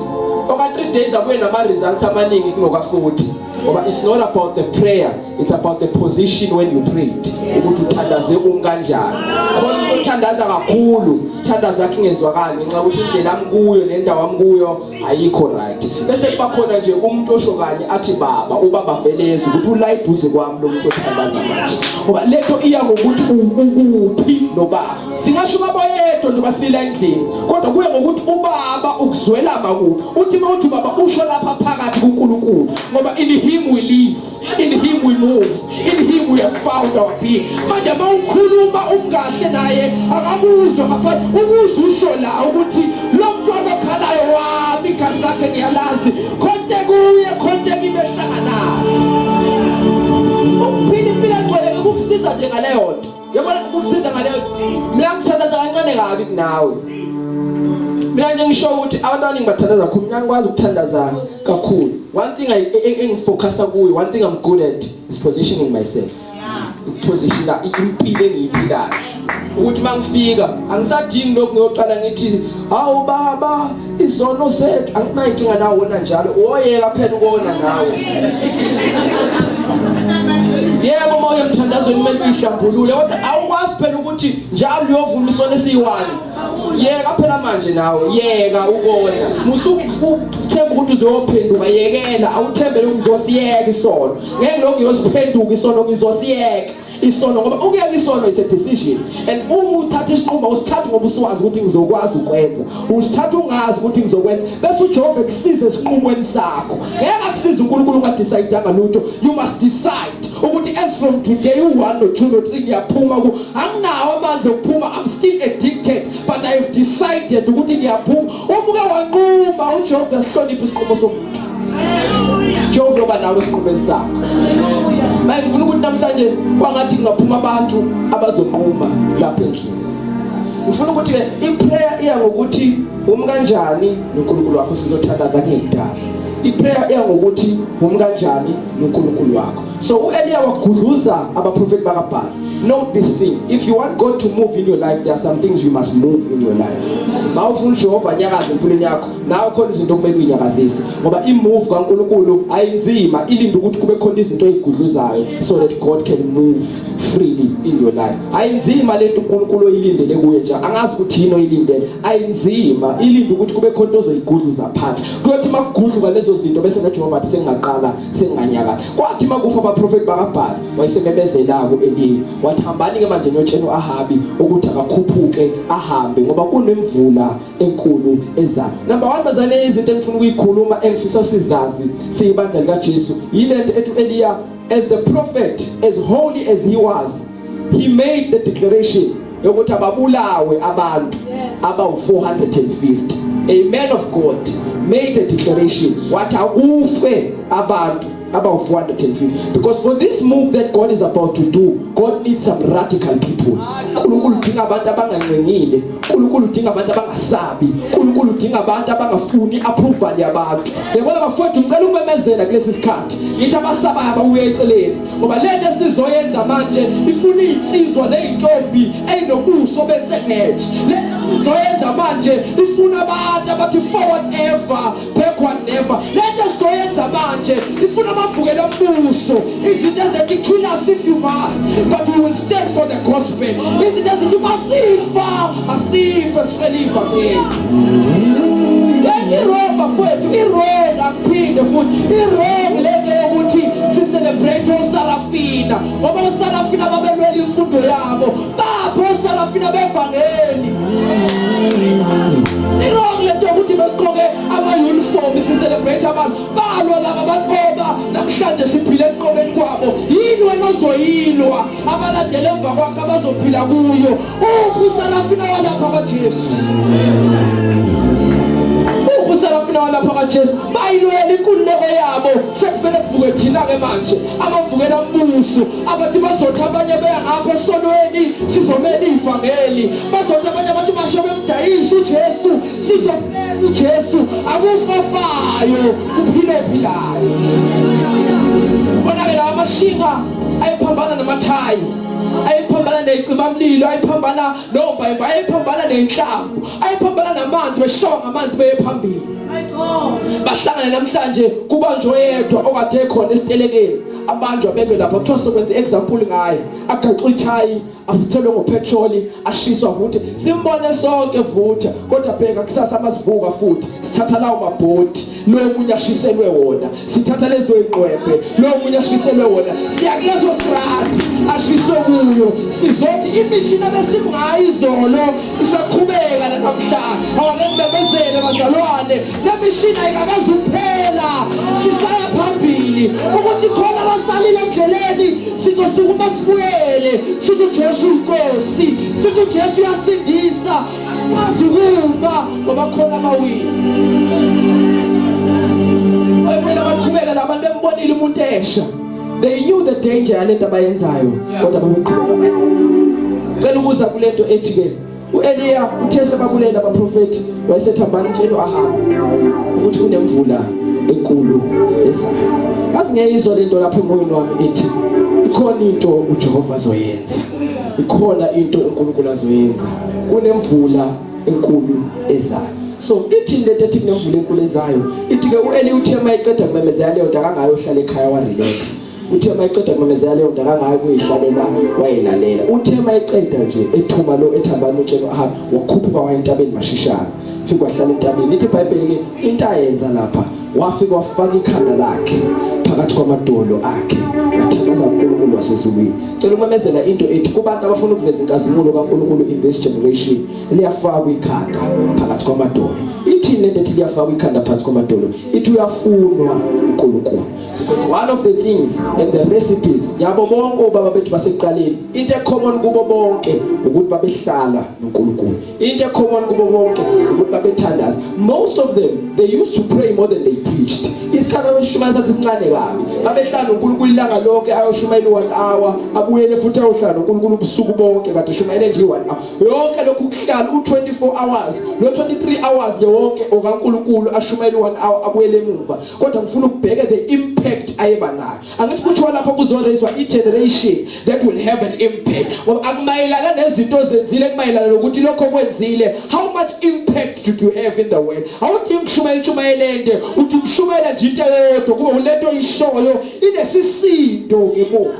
Oka 3 days abuye nama results amaningi kunoka 40. Ngoba it's not about the prayer, it's about the position when you prayed. Ukuthi uthandaze umkanjani. Khona umuntu othandaza kakhulu, thandazo yakhe ingezwakali ngenxa yokuthi indlela amkuyo nendawo amkuyo ayikho right. Bese kuba khona nje umuntu osho kanye athi baba, ubaba vele ezwe ukuthi ula eduze kwami lo muntu othandaza manje. Ngoba lento iya ngokuthi ukuphi nobaba. Singasho ubaba oyedwa nje basila endlini, kodwa kuye ngokuthi ubaba ukuzwela makuphi. Uthi uma uthi ubaba usho lapha phakathi kuNkulunkulu, ngoba in him we live, in him we move, in him we have found our being. Manje uma ukhuluma umkahle naye akakuzwa ngaphandle, ukuzwa usho la ukuthi lo mntwana okhalayo wami igazi lakhe ngiyalazi, khonte kuye khonte kimi ehlanganayo. Ukuphila impilo engcwele kukusiza nje ngaleyo nto. Yabona ukusiza ngaleyo mina ngithandaza kancane kabi kunawe. Mina nje ngisho ukuthi abantu abaningi bathandaza kakhulu, mina ngikwazi ukuthandaza kakhulu. One thing I engifocusa kuyo, one thing I'm good at is positioning myself. Ukupositiona impilo engiyiphilayo. Ukuthi mangifika angisadingi lokhu ngiyoqala ngithi hawu baba izono zethu anginayo inkinga nawo wona njalo woyeka phela ukona nawe. Yebo uma uye emthandazweni kumele uyihlambulule kodwa awukwazi phela ukuthi njalo uyovuma isono esiyi-one. Yeka phela manje nawe, yeka ukona. Musukuthemba ukuthi uzophenduka, yekela, awuthembele ukuthi uzosiyeka isono. Ngeke lokhu ngiyosiphenduka isono, ngizosiyeka isono ngoba ukuyeka isono is a decision. And uma uthatha isinqumo usithatha ngoba usuwazi ukuthi ngizokwazi ukwenza. Usithatha ungazi ukuthi ngizokwenza. Bese uJehova ekusiza esinqumweni sakho. Ngeke akusize uNkulunkulu ungadecide lutho. You must decide ukuthi as from today u1 no 2 no 3 ngiyaphuma ku anginawo amandla okuphuma, I'm still addicted but I have decided ukuthi ngiyaphuma. Uma uke wanquma uJehova asihloniphe isinqumo somuntu. Jehova yoba nawe esinqumeni sakho. Manje ngifuna ukuthi namhlanje kwangathi kungaphuma abantu abazonquma lapha endlini. Ngifuna ukuthi ke iprayer iya ngokuthi umkanjani noNkulunkulu wakho, sizothandaza kungekudala. Iprayer iya ngokuthi umkanjani noNkulunkulu wakho. So uEliya wagudluza abaprofeti bakaBhali. Note this thing, if you want God to move in your life, there are some things you must move in your life. Mawufuna uJehova anyakaze empilweni yakho, nawe khona izinto okumele uyinyakazise, ngoba imove kaNkulunkulu ayinzima, ilinde ukuthi kube khona izinto oyigudluzayo so that God can move freely in your life. Ayinzima lento uNkulunkulu oyilindele kuye nje, angazi ukuthi yini oyilindele. Ayinzima, ilinde ukuthi kube khona into ozoyigudluza phansi. Kuyothi makugudluka lezo zinto bese noJehova athi sengingaqala senginganyakaza. Kwathi makufa abaprofeti bakaBhali, wayesememezela ku-Eliya wathi hambani ke manje niyotshela u-Ahabi ukuthi akakhuphuke ahambe ngoba kunemvula enkulu ezayo. Number 1 bazane, izinto engifuna ukuyikhuluma engifisa sizazi siyibandla likaJesu yilento ethi u-Eliya as the prophet, as holy as he was, he made the declaration yokuthi ababulawe abantu abawu-450. A man of God made a declaration wathi akufe abantu abawu-450, because for this move that God is about to do, God needs some radical people. uNkulunkulu udinga abantu abangancengile, uNkulunkulu udinga abantu abangasabi, uNkulunkulu udinga abantu abangafuni approval yabantu. Yabona bafowethu, ngicela ukumemezela kulesi sikhathi ngithi abasabayo ababuye eceleni, ngoba lento esizoyenza manje ifuna iy'nsizwa ney'ntombi ey'nobuso bensengetshe. Lento esizoyenza manje ifuna abantu abathi forward ever, backward never. Lento esizoyenza manje ifuna abavukela mbuso, izinto ezithi kill us if you must, but we will stand for the gospel. Izinto ezithi masifa asife sifele ivangeli. I-wrong bafowethu, i-wrong, akuphinde futhi i-wrong lento yokuthi si-celebrate oSarafina, ngoba oSarafina babelwela imfundo yabo, bapho oSarafina bevangeli. I-wrong lento yokuthi besigqoke ama-uniform si-celebrate abantu balwa laba banqoba namhlanje siphile ekunqobeni kwabo. Yini wena ozoyilwa abalandela emva kwakho abazophila kuyo? Uphi uSarafina walapha kwaJesu? Uphi uSerafina walapha kaJesu bayilwela inkululeko yabo. Sekuvele kuvuke thina-ke manje abavukela mbuso, abathi bazothi abanye beya ngapha esonweni, sizomela ivangeli. Bazothi abanye abantu basho bemdayisa uJesu, sizomela uJesu. Akufafayo kuphila ophilayo. Bona-ke lawa amashinga ayephambana namathayi, ayephambana necimamlilo, ayephambana nombayimbayi, ayephambana nenhlamvu, ayephambana namanzi, beshowa ngamanzi beye phambili. Bahlangane namhlanje kubanjwe oyedwa okade ekhona esitelekeni, abanjwa beke lapha, kuthiwa sokwenza i-example ngaye, agaxwe ithayi, afuthelwe ngopetroli, ashiswa vuthe, simbone sonke vutha. Kodwa bheka kusasa masivuka futhi sithatha lawo mabhodi, lo munye ashiselwe wona, sithatha lezo ingqwembe, lo munye ashiselwe wona, siya kuleso stradi ashiswe kuyo, sizothi imishini abesimngayo izolo isaqhubeka namhlanje. Awake ngibebezele bazalwane, le mishini ayikakaze ukuphela, sisaya phambili. Ukuthi khona abasalile endleleni, sizosukuma sibuyele, sithi uJesu inkosi, sithi uJesu uyasindisa. Akwazi ukuma ngoba khona amawili. Bayibona baqhubeka labantu, bembonile umuntu esha. They knew the danger yalento abayenzayo, kodwa babeqhubeka bayenza. Cela ukuza kulento ethi ke uEliya uthe sebabulela abaprofeti, wayesethambani tshela uAhabu ukuthi kunemvula enkulu ezayo. Kazi ngiyayizwa lento lapha emoyeni wami ethi ikhona into uJehova azoyenza, ikhona into uNkulunkulu azoyenza, kunemvula enkulu ezayo. So ithi lento ethi kunemvula enkulu ezayo, ithi ke uEli uthe mayeqeda kumemezela leyo nto, akangayo ohlala ekhaya wa relax. Uthe mayeqeda kumemezela leyo nto, akangayo kuyihlalela wayilalela. Uthe mayeqeda nje ethuma lo ethambani utshela uAhabi, wakhuphuka waya entabeni mashishana, fika wahlala entabeni. Lithi iBhayibheli ke into ayenza lapha, wafika wafaka ikhanda lakhe phakathi kwamadolo akhe, wathandaza uNkulunkulu wasezulwini. Cela ukumemezela into ethi kubantu abafuna ukuveza inkazimulo kaNkulunkulu in this generation, liyafakwa ikhanda phakathi kwamadolo. Ithini lento ethi liyafakwa ikhanda phakathi kwamadolo? Ithi uyafunwa uNkulunkulu, because one of the things and the recipes yabo bonke obaba bethu basekuqaleni, into ecommon kubo bonke ukuthi babehlala noNkulunkulu, into ecommon kubo bonke ukuthi babethandaza. Most of them, they used to pray more than they preached. Isikhathi abeshumayela sasincane kabi. Babehlala noNkulunkulu ilanga lonke, ayoshumayela 1 hour, abuyele futhi ayohlala noNkulunkulu ubusuku bonke, kade ushumayele nje 1 hour yonke. Lokhu kuhlala u24 hours lo 23 hours nje wonke okaNkulunkulu, ashumayele 1 hour, abuyele emuva. Kodwa ngifuna ukubheke the impact ayeba nayo. Angithi kuthiwa lapho kuzoraiswa i-generation that will have an impact, ngoba akumayelana nezinto ozenzile, kumayelana nokuthi lokho kwenzile, how much impact did you have in the world? Awudingi ukushumayela intshumayelo ende, uthi ukushumayela nje into eyodwa, kube ulento oyishoyo inesisindo ngemuva.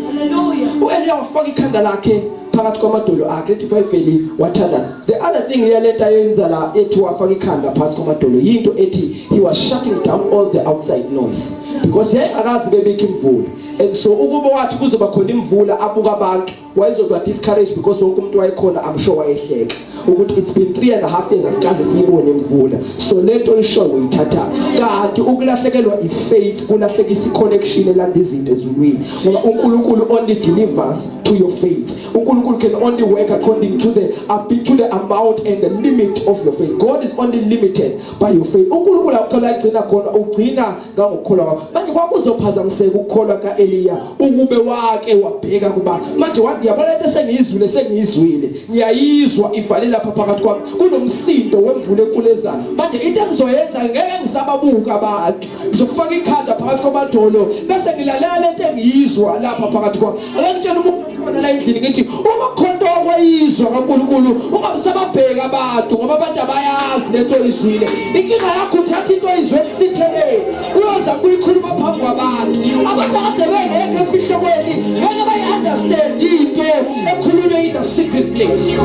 Hallelujah. U-Eliya wafaka ikhanda lakhe phakathi kwamadolo akhe, ethi iBhayibheli wathandaza. The other thing liyalento ayenza la ethi wafaka ikhanda phakathi kwamadolo, yinto ethi he was shutting down all the outside noise, because yayingakazi bebikho imvula, and so ukuba wathi kuzoba khona imvula, abuka abantu, wayezoba discouraged, because wonke umuntu wayekhona, I'm sure wayehleka ukuthi it's been 3.5 years asikaze siyibone imvula, so lento isho uyithatha. Kanti ukulahlekelwa ifaith kulahlekisa iconnection elanda izinto ezulwini, ngoba uNkulunkulu only delivers to your faith. uNkulunkulu can only work according to the amount and the limit of your faith. God is only limited by your faith. uNkulunkulu akukholwa agcina khona, ugcina ngangokukholwa kwakho. Manje kwakuzophazamiseka ukukholwa kaEliya ukube wake wabheka kuba manje wathi, "Yabona into esengiyizwile, sengiyizwile, ngiyayizwa ivale lapha phakathi kwami, kunomsindo wemvula enkulu ezayo. Manje into engizoyenza, ngeke ngisababuka abantu, ngizofaka ikhanda phakathi kwamadolo bese ngilalela lento engiyizwa lapha phakathi kwami." Ake ngitshela umuntu okhona la endlini, ngithi uma khona into okwayizwa kaNkulunkulu, ungabusababheka abantu, ngoba abantu abayazi lento oyizwile. Inkinga yakho, uthatha into oyizwe kusithekeni, uyoza kuyikhuluma phambi kwabantu. Abantu akade bengekho emfihlekweni ngeke bayi-understand into ekhulunywe in the secret place.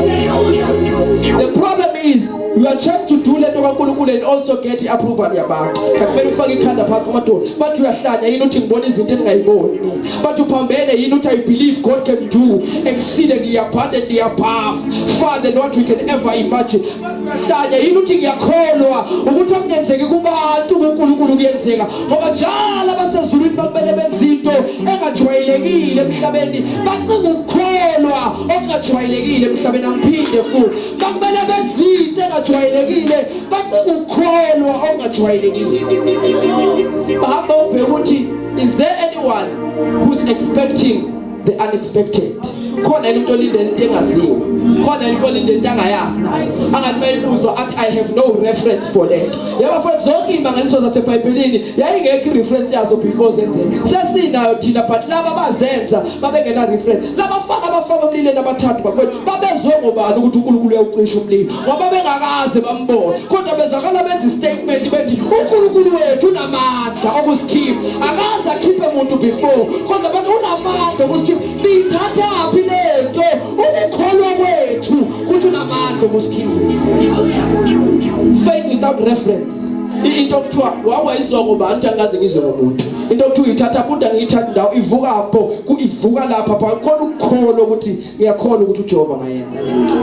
The problem is you are trying to do lento kaNkulunkulu and also get i-approval yabantu, kanti kumele ufake ikhanda phakathi kwamadolo. Bathi uyahlanya yini uthi ngibona izinto engingayiboni? Bathi uphambene yini uthi I believe God can do exceedingly abundantly above far than what we can ever imagine? Bathi uyahlanya yini uthi ngiyakholwa ukuthi okungenzeki kubantu kuNkulunkulu kuyenzeka? Ngoba njalo abasezulwini bakumele benze into engajwayelekile emhlabeni, bacinga ukukholwa. okungajwayelekile emhlabeni. Angiphinde futhi, makumele benze into engajwayelekile, bacika ukukholwa okungajwayelekile. Bahamba ubheke ukuthi is there anyone who's expecting the unexpected? Khona yini umuntu olindele into engaziwa? Khona yini umuntu olindele into angayazi naye, angathi mayibuzwa athi, "I have no reference for that"? Yaba futhi zonke imangaliso zaseBhayibhelini yayingekho i-reference yazo before zenzeka. Sesinayo thina, but laba bazenza babengena reference. Labafana abafaka emlilweni abathathu, bafowethu, babezwe ngobani ukuthi uNkulunkulu uyawucisha umlilo? Ngoba bengakaze bambone, kodwa bezakala benza istatement bethi uNkulunkulu wethu unamandla okusikhipha. Akaze akhiphe muntu before, kodwa bathi unamandla okusikhipha. Niyithathaphi lento? Ukukholwa kwethu ukuthi unamandla okusikhipha. Faith without reference. Into okuthiwa wawayizwa ngobani? Ukuthi angikaze ngizwe ngomuntu. Into okuthiwa uyithatha buda, ngiyithatha ndawo ivuka pho, ivuka lapha pha khona ukukholwa ukuthi ngiyakholwa ukuthi uJehova angayenza lento.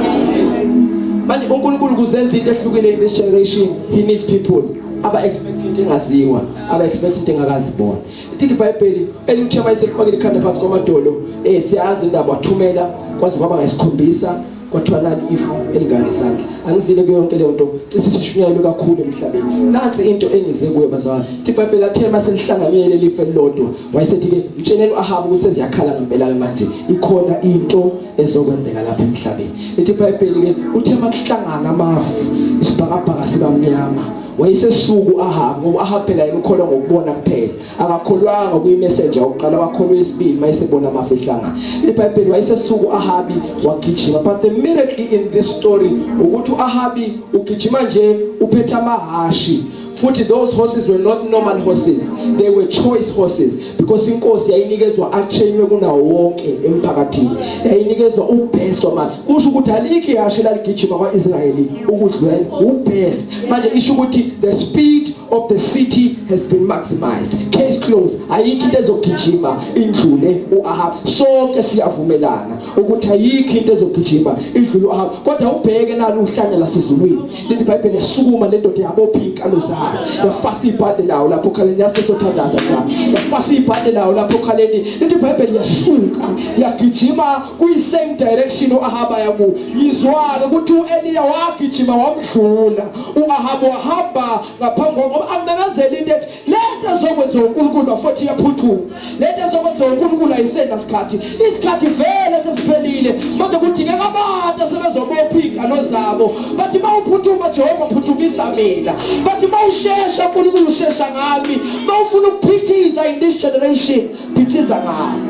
Manje uNkulunkulu kuzenza into ehlukile in this generation, he needs people aba expect into engaziwa, aba expect into engakazibona. Ithi iBhayibheli elithi uma eselifakile ikhanda phansi kwamadolo, siyazi indaba, wathumela kwaze kwaba ngesikhombisa, kwathiwa nali ifu elingangesandla. Angizile kuyo yonke leyo nto, cishe sishunyayelwe kakhulu emhlabeni. Nansi into engize kuyo, bazalwane. Ithi iBhayibheli athe maselihlanganile leli elilodwa, wayesethi-ke mtsheneni u-Ahabu ukuthi seziyakhala ngempela manje, ikhona into ezokwenzeka lapha emhlabeni. Ithi iBhayibheli-ke uthe makuhlangana amafu, isibhakabhaka siba mnyama, wayesesuku u-Ahabu, ngoba u-Ahabu phela yena ukholwa ngokubona kuphela, akakholwanga kuyi-messenger wokuqala, wakholwa isibili mayesebona amafu ehlangana. IBhayibheli wayesesuku u-Ahabi wagijima. But the miracle in this story ukuthi u-Ahabi ugijima nje uphethe amahashi, futhi those horses were not normal horses, they were choice horses, because inkosi yayinikezwa atrainwe kunawo wonke emphakathini, yayinikezwa ubest wama. Kusho ukuthi alikho ihashe laligijima kwa-Israyeli ukudlula ubest. Manje isho ukuthi the speed of the city has been maximized, case closed. Ayikho into ezogijima indlule uAhab. Sonke siyavumelana ukuthi ayikho into ezogijima idlule uAhab. Kodwa ubheke nalo uhlanya lasezulwini, lithi iBhayibheli yasukuma le ndoda, yabopha izinkalo zayo, yafasa ibhande lawo lapho okhaleni, yasesothandaza njalo, yafasa ibhande lawo lapho okhaleni. Lithi iBhayibheli yasuka yagijima kuyi-same direction u-Ahaba yaku. Yizwa-ke ukuthi u-Eliya wagijima wamdlula u-Ahabu, wahamba ngaphambi, ngoba amemezela into ethi le nto ezokwenziwa uNkulunkulu, bafowethu, iyaphuthuma. Le nto ezokwenziwa uNkulunkulu ayisena sikhathi, isikhathi vele sesiphelile. Manje kudingeka abantu asebezobopha iy'nkalo zabo, bathi uma uphuthuma Jehova, phuthumisa mina. Bathi uma ushesha uNkulunkulu, ushesha ngami. Uma ufuna ukuphithiza in this generation, phithiza ngami.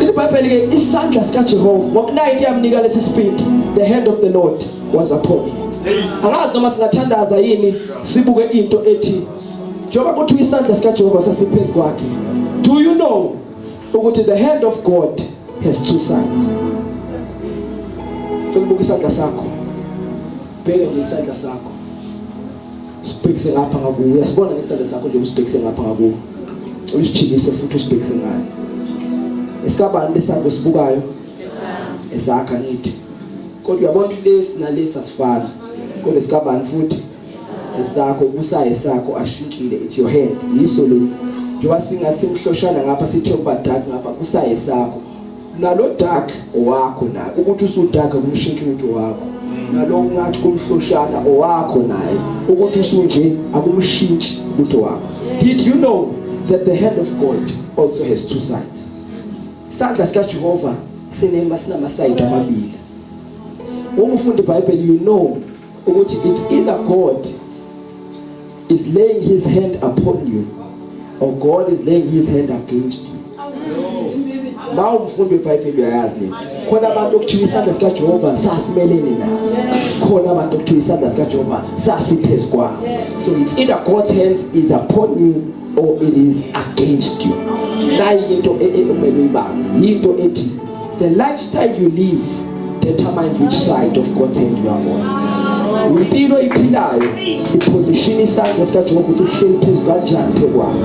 Ithi iBhayibheli-ke isandla sikaJehova, ngokunayo into yamnika lesi speed, the hand of the Lord was upon him. Angazi noma singathandaza yini, sibuke into ethi njengoba kuthiwa isandla sikaJehova sasiphezu kwakhe. Do you know ukuthi the hand of God has two sides? Cela ubuke isandla sakho, bheke nje isandla sakho, sibhekise ngapha ngakuwe. Uyasibona ngesandla sakho nje, usibhekise ngapha ngakuwe, usijikise futhi usibhekise ngale. Esikabani lesandla osibukayo? Esakha ngithi, kodwa uyabona ukuthi lesi nalesi asifani, kodwa esikabani futhi? Esakho, kusaye sakho, ashintshile. It's your hand, yiso lesi. Njengoba singasimhloshana ngapha, sithe kuba dark ngapha, kusaye sakho nalo dark owakho naye. Ukuthi usudark kumshintsha ukuthi owakho nalo, ngathi kumhloshana owakho naye, ukuthi usunje akumshintshi ukuthi owakho. Did you know that the hand of God also has two sides? Isandla sikaJehova sinema sinamasayidi amabili. Uma ufunda iBhayibheli, you know ukuthi it's either God is laying his hand upon you or God is laying his hand against you. Ma umfundi weBhayibheli uyayazi le. Khona abantu okuthiwa isandla sikaJehova sasimelene nabo, khona abantu okuthiwa isandla sikaJehova sasiphezu kwabo. So it's either God's hands is upon you or it is against you. Nayi into okumele uyibambe, yinto ethi the lifestyle you live determines which side of God's hand you are on. Impilo iphilayo iposition isandla sikaJehova ukuthi sihleli phezu kanjani phezu kwakho.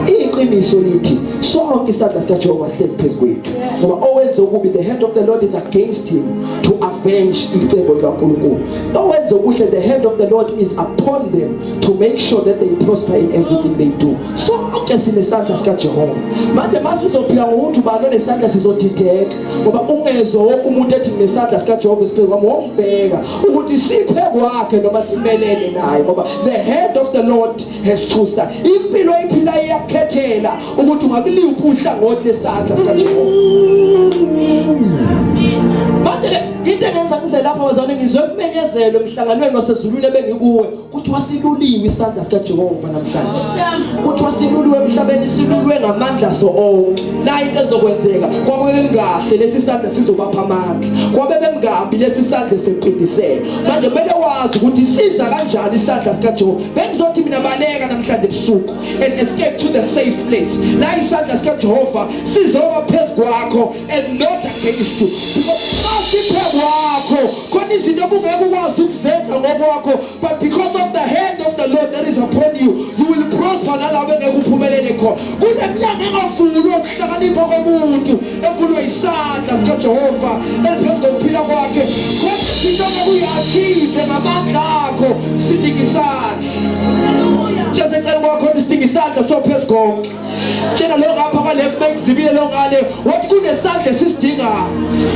Iqiniso lithi sonke isandla sikaJehova sihleli phezu kwethu, ngoba owenza okubi, the hand of the Lord is against him to avenge icebo likaNkulunkulu. Owenza okuhle, the hand of the Lord is upon them to make sure that they prosper in everything they do. Sonke Sonke sinesandla sikaJehova. Manje masizophila ngokuthi ubani onesandla sizodideka ngoba ungezwa wonke umuntu ethi nginesandla sikaJehova esiphezu kwami wombheka ukuthi siphe kwakhe noma simelene naye ngoba the hand of the Lord has two sides. Impilo oyiphila iyakukhethela ukuthi ungakuliphi uhlangothi lesandla sikaJehova. Manje ke into engenza ngize lapha bazalwane ngizwe kumenyezelwe emhlanganweni wasezulwini ebengikuwe kuthiwa siluliwe isandla sikaJehova namhlanje kuthiwa siluliwe emhlabeni silulwe ngamandla so onke nayi into ezokwenzeka kwabe bengahle lesi sandla sizobapha amandla kwabe bengabi lesi sandla sempindiselo manje kumele wazi ukuthi siza kanjani isandla sikaJehova bengizothi mina baleka namhlanje ebusuku and escape to the safe place la isandla sikaJehova sizoba phezu kwakho and not against you because masiphe kwakho khona izinto obungeke ukwazi ukuzenza ngokwakho but because of the hand of the Lord that is upon you you will prosper nalabo engeke uphumelele khona kuneminyango engavulwa ukuhlakanipha komuntu evulwe isandla sikaJehova eliphezu kokuphila kwakhe khona izinto ongeke uyi-achieve ngamandla akho sidinga isandla Jesu ecela kwakho ukuthi sidinga isandla sophezu konke tshela lo ngapha kwa-left bengizibile lo ngale wathi kunesandla esisidingayo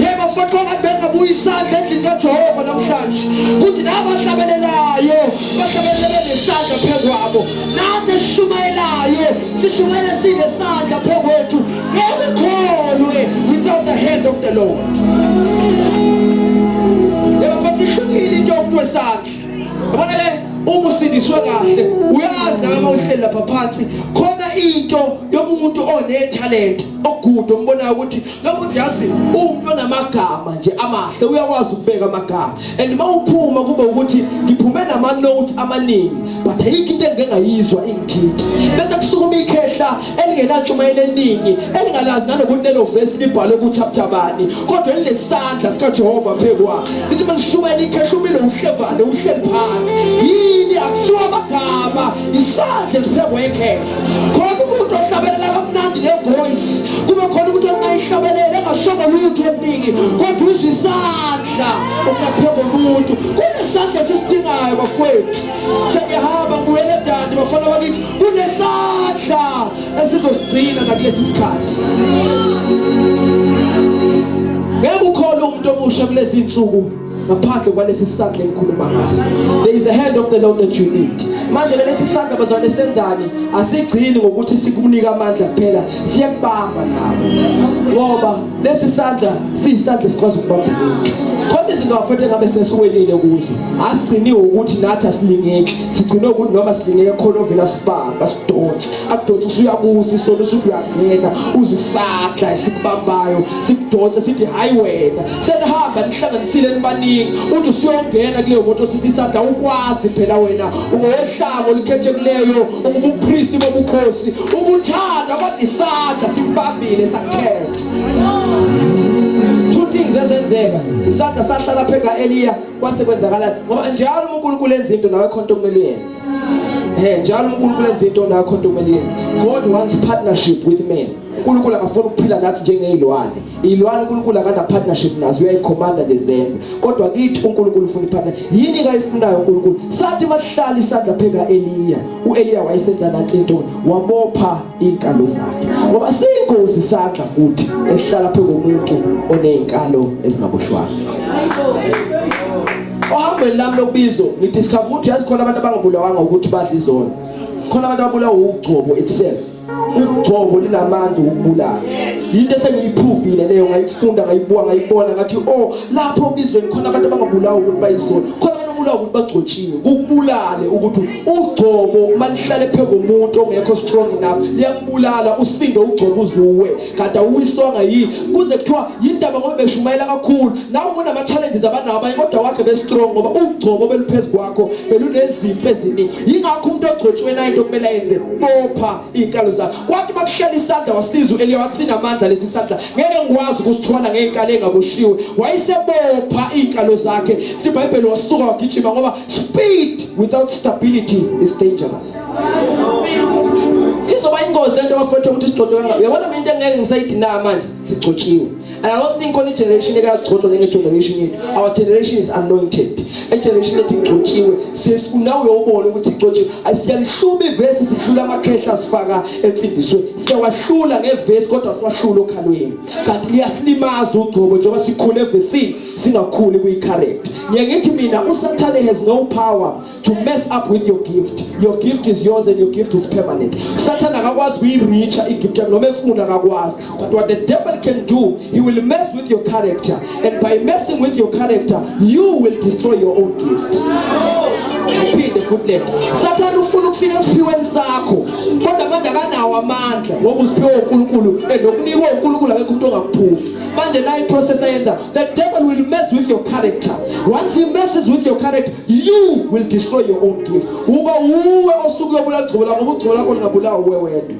yebo futhi kwangathi bengabuya isandla endlini kajehova namhlanje kuthi nabahlabelelayo bahlabelele benesandla phezu kwabo nathi esishumayelayo sishumayele sinesandla phezu kwethu ngeke kholwe without the hand of the lord yebo futhi ihlukile into yomuntu wesandla yabona le uma usindiswe kahle uyazi nawe uma uhleli lapha phansi khona into yomuntu onethalente ogude ombonayo ukuthi lo muntu yazi umuntu onamagama nje amahle uyakwazi ukubeka amagama and uma uphuma kube ukuthi ngiphume nama-notes amaningi but ayikho into engike ngayizwa ingithinta bese kusukuma ikhehla elingenatshumayelo eningi elingalazi nanokuthi lelo vesi libhalwe kuchapter bani kodwa elinesandla sikaJehova phekwa lithi masishumayela ikhehla umile uhlevane uhleli phansi yini akusiwa amagama isandla esiphekwe ikhehla khona umuntu ohlabelela kamnandi nevoice kube khona umuntu ongayihlabelela engashongo lutho oluningi kodwa uzwa isandla esingaphekwa umuntu kunesandla esisidingayo bafowethu sengiyahamba ngibuyele edandi bafana bakithi kunesandla esizosigcina nakulesi sikhathi ngeke ukhole umuntu omusha kulezi insuku ngaphandle kwalesi sandla engikhuluma ngaso there is a hand of the Lord that you need manje ke lesi sandla bazwane senzani asigcini ngokuthi sikunika amandla kuphela siyakubamba nawe ngoba lesi sandla siyisandla esikwazi ukubamba umuntu khona izinto bafethu engabe sesiwelile kuzo asigciniwe ukuthi nathi asilingeki sigcine ukuthi noma silingeke khona ovela sibamba sidonse akudonse usuyakusa isono usuthi uyangena uzwe isandla esikubambayo sikudonse sithi hayi wena senihamba nihlanganisile nibaningi uthi usuyongena kuleyo moto sithi isandla ukwazi phela wena ungowohlango olukhethekileyo ungubupristi bobukhosi ubuthanda kodwa isandla sikubambile sakukhetha two things ezenzeka isandla sahlala phe ka-eliya kwase kwenzakala ngoba njalo uma uNkulunkulu enza into nawe khona into okumele uyenze he njalo uma uNkulunkulu enza into nawe khona into okumele uyenze God wants partnership with men uNkulunkulu akafuni ukuphila nathi njengezilwane izilwane uNkulunkulu akana partnership nazo uyayikhomanda nje zenze kodwa kithi uNkulunkulu ufuna ipartner yini kayifunayo uNkulunkulu sathi masihlala isandla pheka Eliya uEliya wayesenza nathi into wabopha izinkalo zakhe ngoba siyingozi isandla futhi esihlala phezu komuntu onezinkalo ezingaboshwanga ohambweni lami lokubizo ngidiscover ukuthi yazi khona abantu abangabulawanga ukuthi badla izono khona abantu ababulawa ugcobo itself ugcobo linamandla ukubulala yinto esengiyiphuvile leyo ngayifunda ngayibuka ngayibona ngathi oh lapho obizweni khona abantu abangabulawa ukuthi bayizono khona Ubulawa ukuthi bagcotshiwe kukubulale ukuthi ugcobo uma lihlale phezu komuntu ongekho strong enough liyambulala usindo ugcobo uzuwe kanti awuwiswanga yini kuze kuthiwa yindaba ngoba beshumayela kakhulu nawe kunama challenges abanawo abanye kodwa wakhe be strong ngoba ugcobo beluphezu kwakho belunezimpi eziningi yingakho umuntu ogcotshiwe nayo into kumele ayenze bopha izinkalo zakhe kwathi makuhlela isandla wasiza uEliya wathi sinamandla lesi sandla ngeke ngikwazi ukusithwala ngey'nkalo engaboshiwe wayesebopha iy'nkalo zakhe ibhayibheli wasuka wagijima ngoba speed without stability is dangerous Izoba ingozi lento bafowethu ukuthi sigcotshwe kangaka. Uyabona mina into engeke ngisayidina manje sigcotshiwe. And I don't think khona generation ekagcotshwa njenge generation yethu. Our generation is anointed. E generation yethu igcotshiwe. Sis nawe uyobona ukuthi igcotshiwe. Asiyalihluba ivesi sihlula amakhehla sifaka ensindisweni. Siyawahlula ngevesi kodwa siwahlula okhalweni. Kanti liyasilimaza ugcobo njengoba sikhule evesini singakhuli kuyi character. Ngiye ngithi mina uSathane has no power to mess up with your gift. Your gift is yours and your gift is permanent. Satan akakwazi kuyireacha igift yakho noma efuna akakwazi. But what the devil can do, he will mess with your character and by messing with your character, you will destroy your own gift. Uphinde futhi lento. Satan ufuna ukufika esiphiweni sakho kodwa manje akanawo amandla ngoba usiphiwe uNkulunkulu and okunikwe uNkulunkulu akekho umuntu ongakuphuca. Manje la iprocess ayenza, the devil will mess with your character. Once he messes with your character, you will destroy your own gift uba uwe osuke uyobulala igcobo lakho ngoba ugcobo lakho lingabulawa uwe wedwa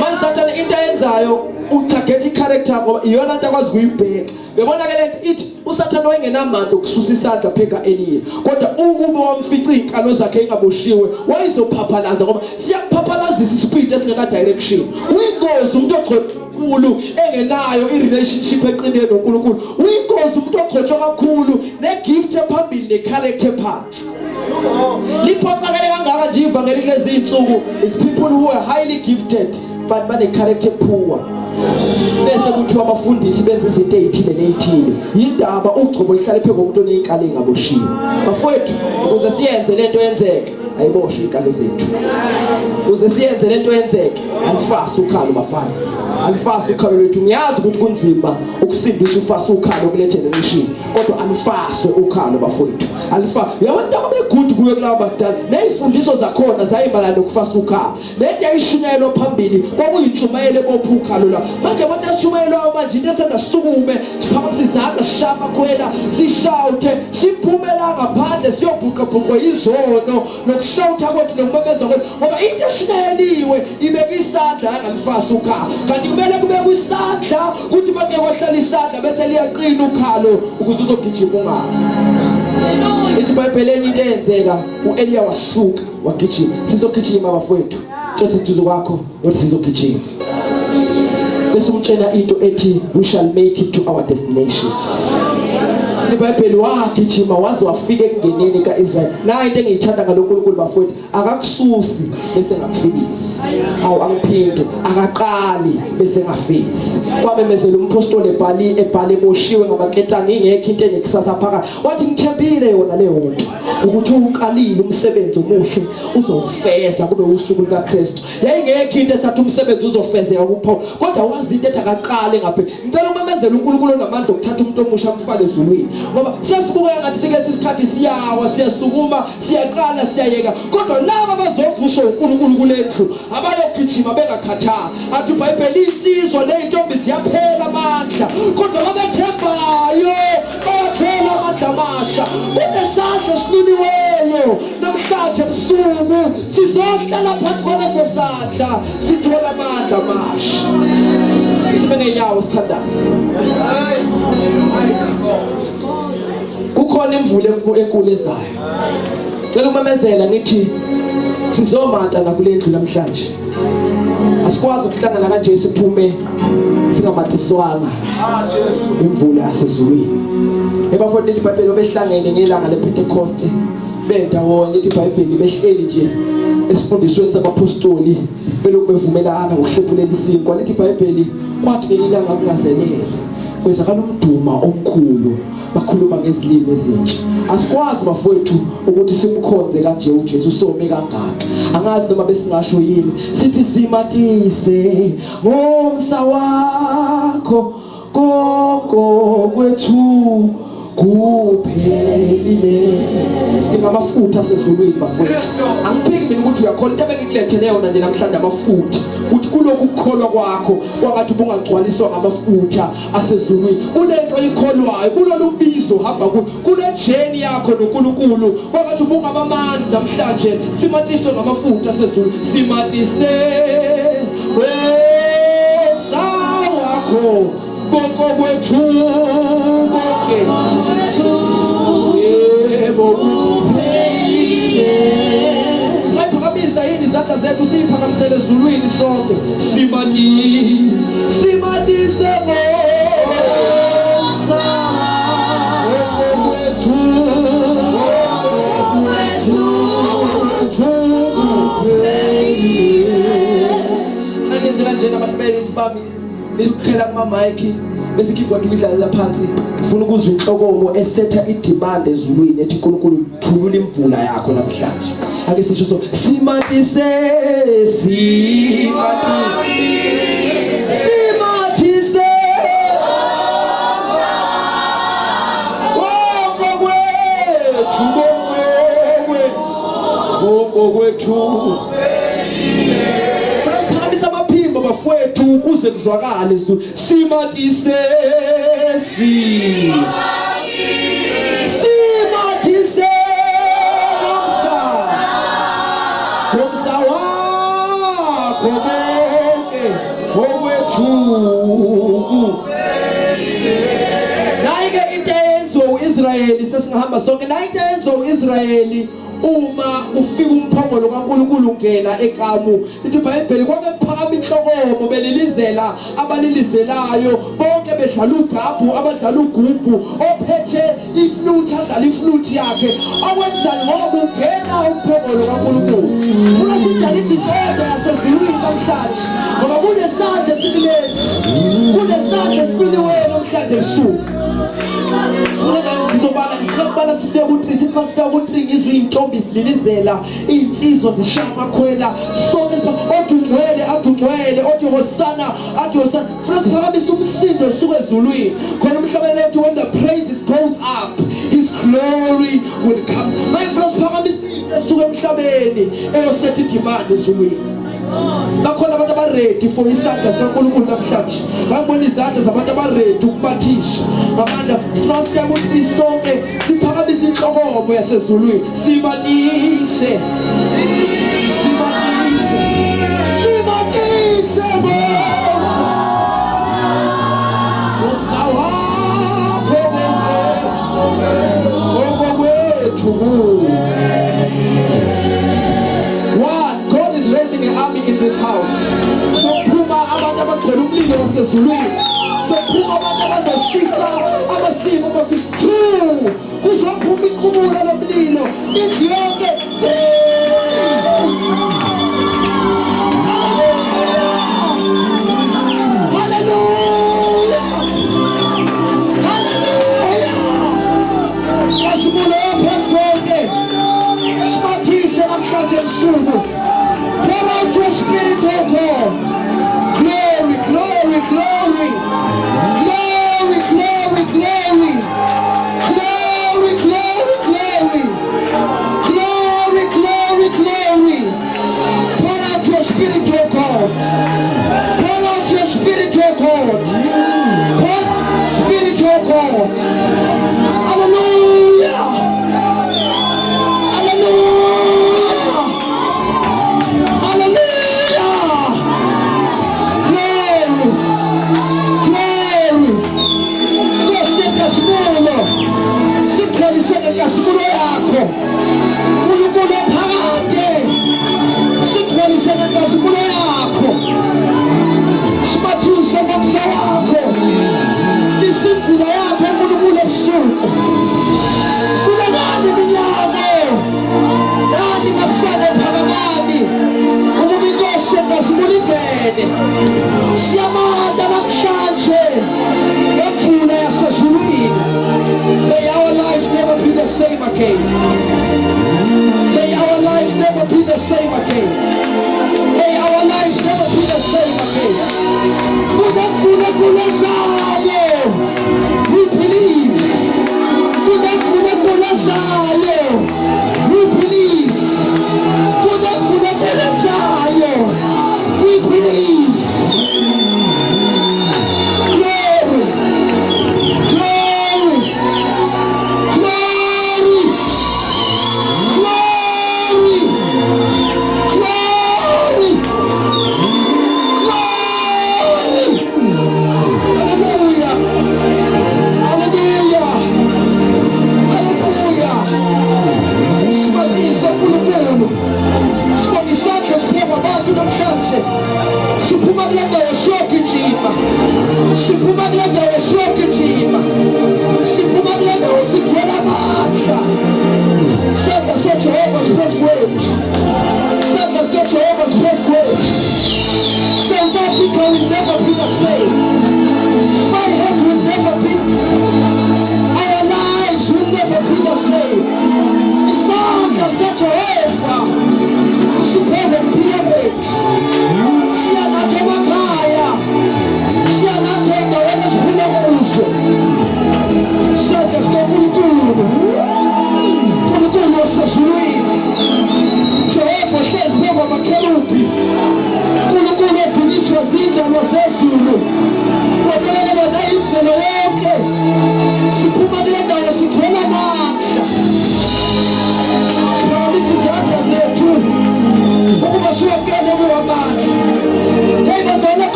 manje sathane into ayenzayo utarget i-character ngoba iyona nto akwazi kuyibheka uyabona ke lento ithi usathane wayengenamandla okususa isandla pheka Eliya kodwa ukuba wamfica izinkalo zakhe engaboshiwe wayezophaphalaza ngoba siyakuphaphalazisa ispeed esingena direction uyingozi umuntu ogcobo kakhulu engenayo i-relationship eqinile noNkulunkulu uyingozi umuntu ogcotshwa kakhulu ne-gift ephambili ne-character ephansi liphoqakele kangaka nje ivangeli kulezi iy'nsuku is people who are highly gifted but bane-character poor bese kuthiwa abafundisi benza izinto ey'thile ney'thile yindaba ugcobo lihlale phezu komuntu oney'nkalo ey'ngaboshiwe bafowethu ukuze siyenze le nto yenzeke ayiboshwe iy'nkalo zethu ukuze siyenze le nto yenzeke alifasi ukhalo bafana alifasi ukhalo lwethu ngiyazi ukuthi kunzima ukusindisa ufasi ukhalo kule generation kodwa alifaswe ukhalo bafowethu alifa yabona into ababegudu kuyo kulabo badala nezifundiso zakhona zayimalana nokufasa ukhalo lento yayishunyayelwa phambili kwakuyintshumayelo ebopha ukhalo la manje abantu ashumayelwayo manje into esenza sisukume siphakamise izandla sishaye amakhwela sishawuthe siphumela ngaphandle siyobhuqabhuqwa yizono nokushawutha kwethu nokumemeza kwethu ngoba into eshumayeliwe ibeka isandla yangalifasa ukhalo kanti kumele kubekwe isandla kuthi make kwahlala isandla bese liyaqina ukhalo ukuze uzogijima ungafi ithi ibhayibheli enye into eyenzeka u-eliya wasuka wagijima sizogijima bafowethu tshela eduze kwakho uthi sizogijima bese umtshela into ethi we shall make it to our destination iBhayibheli wagijima waze wafika ekungeneni kaIsrael nayo into engiyithanda ngaloNkulunkulu bafowethu akakususi bese ngakufikisi awu angiphinde akaqali bese ngafisi kwamemezela umphostoli ebhali ebhale eboshiwe ngamaketanga ingekho into enekusasa phakathi wathi ngithembile yona leyo nto ukuthi uqalile umsebenzi omuhle uzowufeza kube usuku lukaKristu yayingekho into esathi umsebenzi uzofezeka kuPaul kodwa wazi into ethi akaqale ngaphe ngicela umemezela uNkulunkulu onamandla okuthatha umuntu omusha amfake ezulwini ngoba sesibukeka ngathi sikulesi sikhathi siyawa siyasukuma siyaqala siyayeka kodwa laba abazovuswa uNkulunkulu kule ndlu abayogijima bengakhathali athi iBhayibheli insizwa nezintombi ziyaphela amandla kodwa babethembayo bayathola amandla amasha kunesandla esiluniweyo namhlanje ebusuku sizohlala phansi kwaleso sandla sithola amandla amasha sime ngenyawo sithandaze kukhona imvula enkulu ezayo cela ukumemezela ngithi sizomata nakule ndlu namhlanje asikwazi ukuhlangana kanje siphume singamatiswanga imvula yasezulwini ebafowethu lithi ibhayibheli behlangene ngelanga lePentecost bendawonye lithi ibhayibheli behleli nje esifundisweni sabaphostoli belokhu bevumelana ngokuhlephulela isinkwa lithi ibhayibheli kwathi ngelilanga kungazelele kwezakala umduma omkhulu bakhuluma ngezilimi ezintsha asikwazi bafowethu ukuthi simkhonze kanje uJesu some kangaka angazi noma besingasho yini sithi simatise ngomsa wakho gogo kwethu kuphelile sidinga amafutha asezulwini bafowethu angiphiki mina ukuthi uyakholwa into ebengikulethele yona nje namhlanje amafutha ukuthi kulokhu kukholwa kwakho kwangathi ubungagcwaliswa ngamafutha asezulwini kulento oyikholwayo kulolu bizo hamba kulo kule journey yakho noNkulunkulu kwangathi ubungaba amanzi namhlanje simatiswe ngamafutha asezulwini simatise wesa wakho konke kwethu konke yebo kuphelile singayiphakamisa yini izandla Izandla zethu siyiphakamisele ezulwini sonke. Simatise, simatise ngosa okwethu, okwethu Angenze kanjena abahlabeleli bami nikuqhela kuma-mic bese i-keyboard uyidlalela phansi. Ngifuna ukuzwa inhlokomo esetha i-demand ezulwini ethi uNkulunkulu thulula imvula yakho namhlanje. Ake sisho so simatise, simatise, simatise konke kwethu, konke konke kwethu. Funa ukuphakamisa amaphimbo bafowethu ukuze kuzwakale izulu. Simatise, si simatise ngomsa, ngomsa wakho bonke okwethu. Nayi-ke into eyenziwa u-Israyeli, sesingahamba sonke. Nayi into eyenziwa u-Israyeli uma kufika umphongolo kaNkulunkulu ungena ekamu. Lithi iBhayibheli kwake kuphakama inhlokomo, belilizela abalilizelayo bonke, bedlala ugabhu abadlala ugubhu, ophethe iflute adlala iflute yakhe. Okwenzani? Ngoba kungena umphongolo kaNkulunkulu. Funa sidale idisorder yasezulwini namhlanje, ngoba kunesandla esikuleli, kunesandla esibiliweyo namhlanje ebusuku. Funa sizobala, ngifuna ukubala sifike ku-3. Sithi masifika ku-3 ngizwe iy'ntombi zililizela, iy'nsizwa zishaya amakhwela, sonke othi ungcwele, athi ungcwele, othi hosana, athi hosana. Funa siphakamise umsindo osuka ezulwini khona. Umhlabeleli ethi, "When the praises goes up, his glory will come." Manje funa siphakamise into esuka emhlabeni eyosetha i-demand ezulwini. Bakhona abantu aba-ready for isandla sikaNkulunkulu namhlanje. Ngangibona izandla zabantu aba-ready ukubathiswa ngamandla. Funa sifika ku-3 sonke siphakamise inhlokomo yasezulwini. Simatise, simatise, simatise ngomsa, ngomsa wakho bonke okwethu. One, God is raising an army in this house. So phuma abantu abagcwele umlilo wasezulwini. So phuma abantu abazoshisa amasimu amafi. Two, kuzophuma iqubula lomlilo indlu yonke. Three. Hallelujah! Hallelujah! Nkazimulo phezu konke. Simathise namhlanje ebusuku. Pour out your spirit, oh God. Glory, glory, glory. Glory, glory, glory.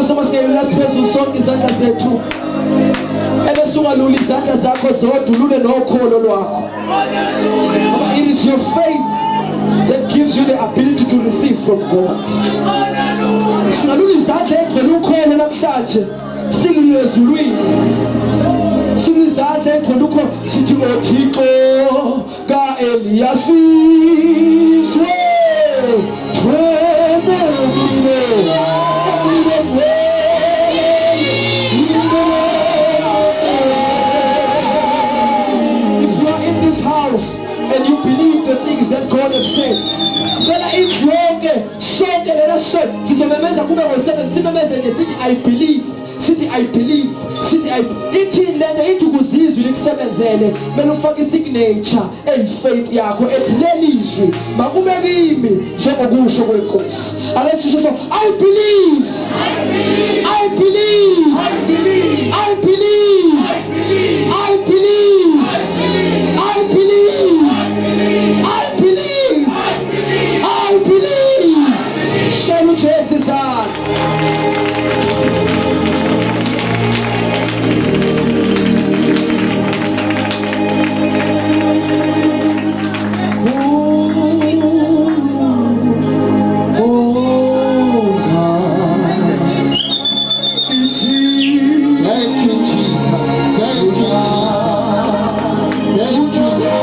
Angazi noma singeyula siphezulu sonke izandla zethu. Ebese ungalula izandla zakho zodwa ulule nokholo lwakho. Ngoba it is your faith that gives you the ability to receive from God. Singalula izandla egcwele ukholo namhlanje. Silule ezulwini. Silule izandla egcwele ukholo sithi oThixo kaEliyasizwe thomile If you are in this house and you believe the things that God has said, cela indlu yonke sonke lena sonke sizomemeza kube ngo-7 simemeze nje sithi I believe sithi I believe sithi I ithini lento ithi ukuze izwi likusebenzele kumele ufake isignature eyifaith yakho ethi leli zwi makube kimi njengokusho kwenkosi ake sisho so I believe I believe I believe I believe I believe I believe I believe I believe shela uJesu izandla Thank you, Jesus. Thank you, Jesus. Thank you, Jesus.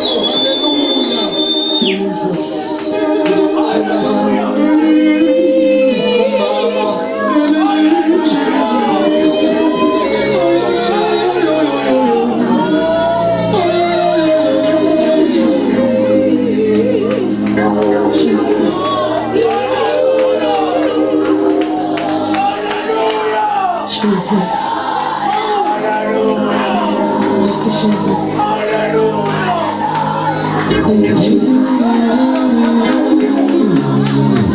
Siyabonga Jesu. Hallelujah. Jesus Mama. Jesus. Jesus. Thank you, Jesus. Thank you, Jesus.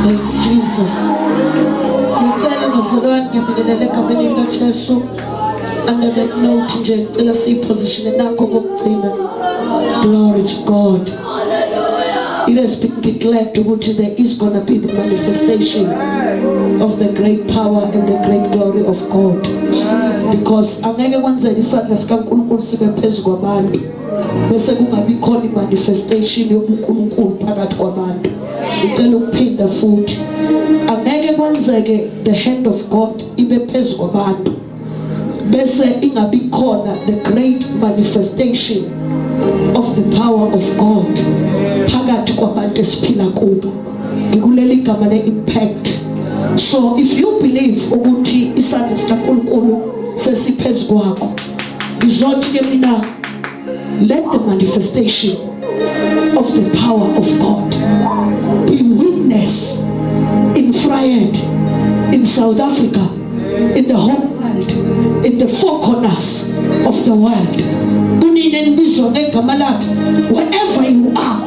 Thank you, Jesus. Ngicela bazalwane ngiyabingelela egameni likaJesu. Under that note nje ngicela siyiposition nakho kokugcina. Glory to God. It has been declared ukuthi there is gonna be the manifestation of the great power and the great glory of God. Because angeke kwenzeke isandla sikaNkulunkulu sibe phezu kwabantu bese kungabi khona i-manifestation yobuNkulunkulu phakathi kwabantu. Ngicela ukuphinda futhi, angeke kwenzeke the hand of God ibe phezu kwabantu bese ingabi khona the great manifestation of the power of God phakathi kwabantu esiphila kubo. Ngikuleli gama le-impact. So if you believe ukuthi isandla sikaNkulunkulu sesiphezu kwakho, ngizothi ke mina, let the manifestation of the power of God be witness in Vryheid, in South Africa, in the whole world, in the four corners of the world. Kunini enibizwa ngegama lakhe, wherever you are,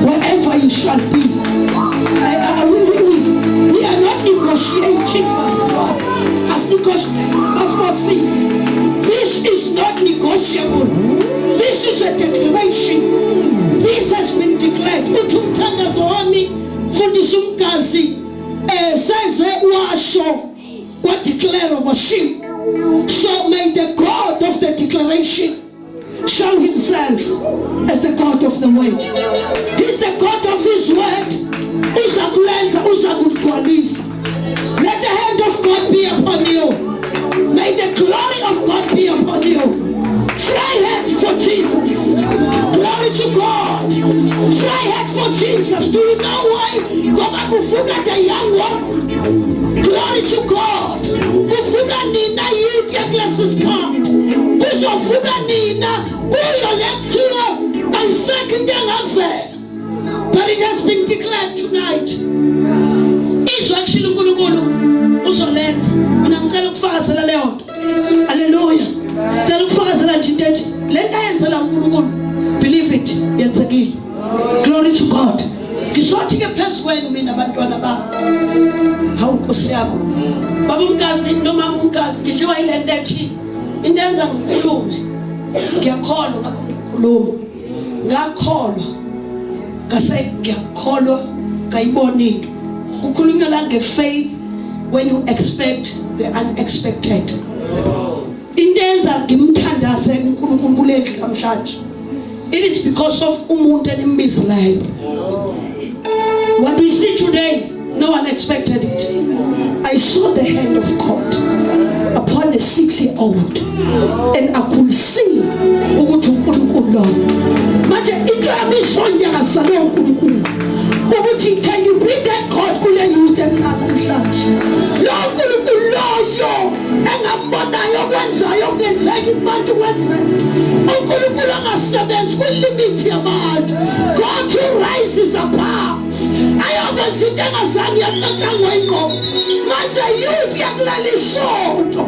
wherever you shall be. We are not negotiating, bazalwane. Asinegotiate ama-forces. This is not negotiable. This is a declaration. This has been declared. Uthi umthandazo wami, mfundisi uMgazi, seze washo, kwadeclare, kwashiwo. So may the God of the declaration show himself as the God of the word. He's the God of his word. Uza kulenza, uza kuligcwalisa. Let the hand of God be upon you. May the glory of God be upon you. Vryheid for Jesus. Glory to God. Vryheid for Jesus. Do you know why? Ngoba kuvuka the young one. Glory to God. Kuvuka nina youth yakulesi sikhathi. Kuzovuka nina kuyo le kuthiwa ayisekho into engavela. But it has been declared tonight. Izwi alishilo uNkulunkulu uzolenza. Mina ngicela ukufakazela leyo nto. Hallelujah. Ngicela ukufakazela nje into ethi le nto ayenzela uNkulunkulu. Believe it, yenzekile. Glory to God. Ngizothi ke phezu kwenu mina bantwana bami. Hawu Nkosi yami. Baba uMgazi nomama uMgazi, ngidliwa yile nto ethi into enza ngikhulume. Ngiyakholwa ngakho ngikhuluma. Ngakholwa. Ngase ngiyakholwa ngayibona into. Kukhulunywa la ngefaith when you expect the unexpected. Into enza ngimthandaze uNkulunkulu kule ndlu namhlanje, it is because of umuntu enimbizileyo. What we see today, no one expected it. I saw the hand of God upon a 6-year-old and I could see ukuthi uNkulunkulu lo. Manje into yami isonyakaza lowo uNkulunkulu ukuthi can you bring that God kule youth emncane namhlanje, lo uNkulunkulu loyo engambonayo okwenzayo okungenzeki kubantu kwenzeke, uNkulunkulu angasebenzi kwilimit yabantu, God who rises above ayokwenza into engazange yacatshangwa ingqondo. Manje youth yakuleli sonto,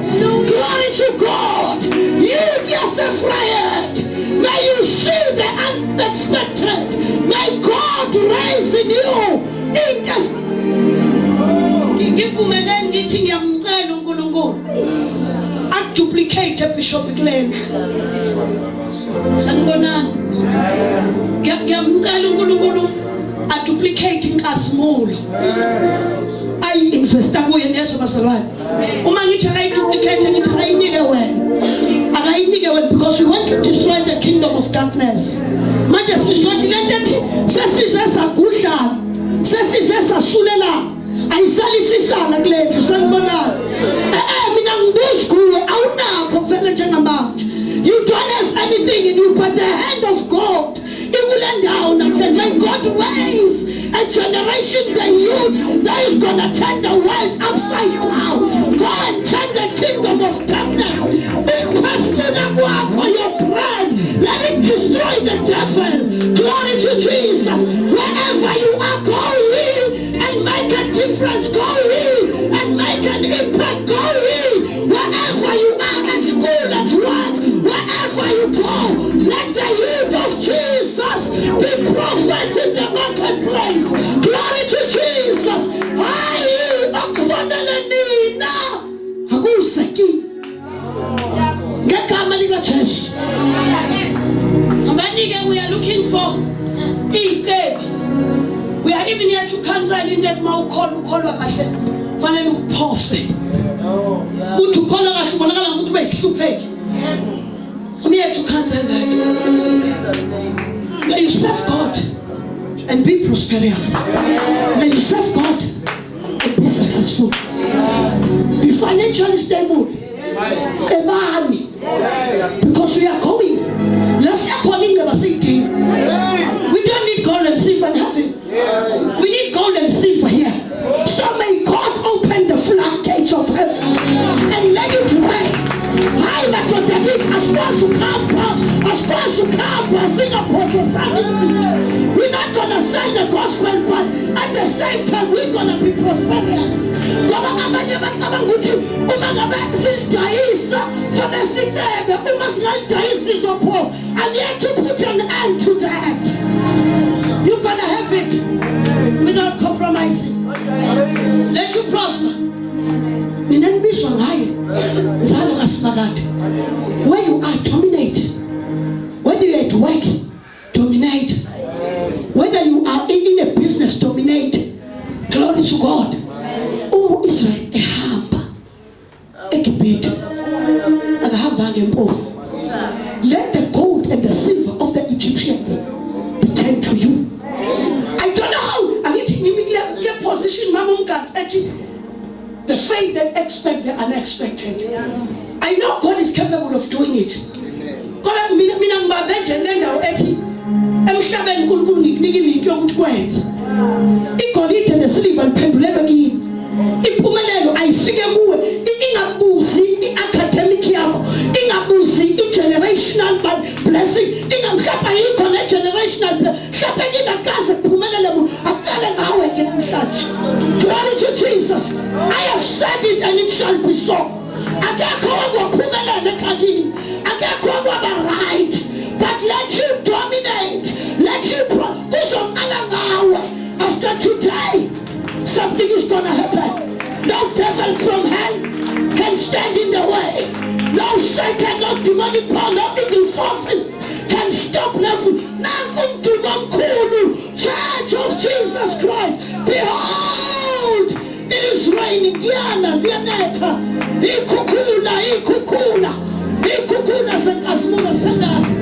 glory to God, youth yaseVryheid, may you see the unexpected. May God raise in you into. Ngivumeleni ngithi ngiyamcela uNkulunkulu akuduplicate, Bishop, kule ndlu. Sanibonani. Ngiyamcela uNkulunkulu aduplicate inkazimulo ayi-investa kuye. Nezwe bazalwane, uma ngithi akayiduplicate, ngithi akayinike wena, akayinike wena, because we want to destroy the kingdom of darkness. Manje sizothi le nto ethi sesize sagudlana, sesize sasulelana, ayisalisisanga kule ndlu. Sanibonani. Mina ngibuzi kuwe, awunakho vele njengamanje. You don't have anything in you, but the hand of God ikule ndawo namhlanje. May God raise a generation, the youth that is gonna turn the world upside down. Go and turn the kingdom of darkness. Ukuphefumula kwakho, your breath, let it destroy the devil. Glory to Jesus. Wherever you are, go ye and make a difference. Go ye and make an impact. Go ye wherever you are, at school, at work, wherever you go, let the youth of Jesus be prophets in the marketplace. Glory to Jesus. Hayi, okufanele nina akusekini ngegama likaJesu. Abanike, we are looking for izicebi. even here to cancel into ethi uma ukholwa ukholwa kahle fanele ukuphofe uthi ukholwa kahle ubonakala ngokuthi ube yisihlupheki. I'm here to cancel that. May you serve God and be prosperous. May you serve God and be successful. Be financially stable. Cebani. Because we are going. La siyakhona ingceba siyidinga. We don't need gold and silver in heaven. We need gold and silver here. So may God open the floodgates of heaven and let it rain. Hayi madoda kithi asikwazi ukuhamba, asikwazi ukuhamba singaphosesanga izinto. We're not gonna sell the gospel but at the same time we're gonna be prosperous. Ngoba abanye bacabanga ukuthi uma ngabe silidayisa fanele sicebe, uma singalidayisi sizophofa. I'm here to put an end to that. You're gonna have it without compromising. Let you prosper. Nina nibizwa ngaye nzalo kaSimakade. Where you are, dominate. Whether you're at work, dominate. Whether you are in a business, dominate. Glory to God. Uma uIsrael ehamba eGibhithe akahambanga empofu. Let the gold and the silver of the Egyptians be turned to you. I don't know how angithi ngimi kule position mama umgazi ethi the faith that expect the unexpected. I know God is capable of doing it. Kodwa mina ngibambe nje le ndawo ethi emhlabeni uNkulunkulu ngikunika ilink yokuthi kwenze. Igolide nesiliva liphendulelwe kimi. Impumelelo ayifike kuwe ingabuzi i-academic yakho, ingabuzi i-generational blessing, ingamhlapha yikho ne-generational mhlawumbe kingakaze kuphumelele muntu akuqale ngawe ke namhlanje. Glory to Jesus. I have said it and it shall be so. Akekho okwaphumelela ekhakini, akekho okwaba right, but let you dominate, let you kuzoqala ngawe. After today something is gonna happen. No devil from hell can stand in the way. No Satan, no demonic power, no evil forces can stop level. Nanku umdumo omkhulu, Church of Jesus Christ. Behold, it is raining. Kuyana, kuyanetha. Ikhukhula, ikhukhula. Ikhukhula senkazimulo sendazi.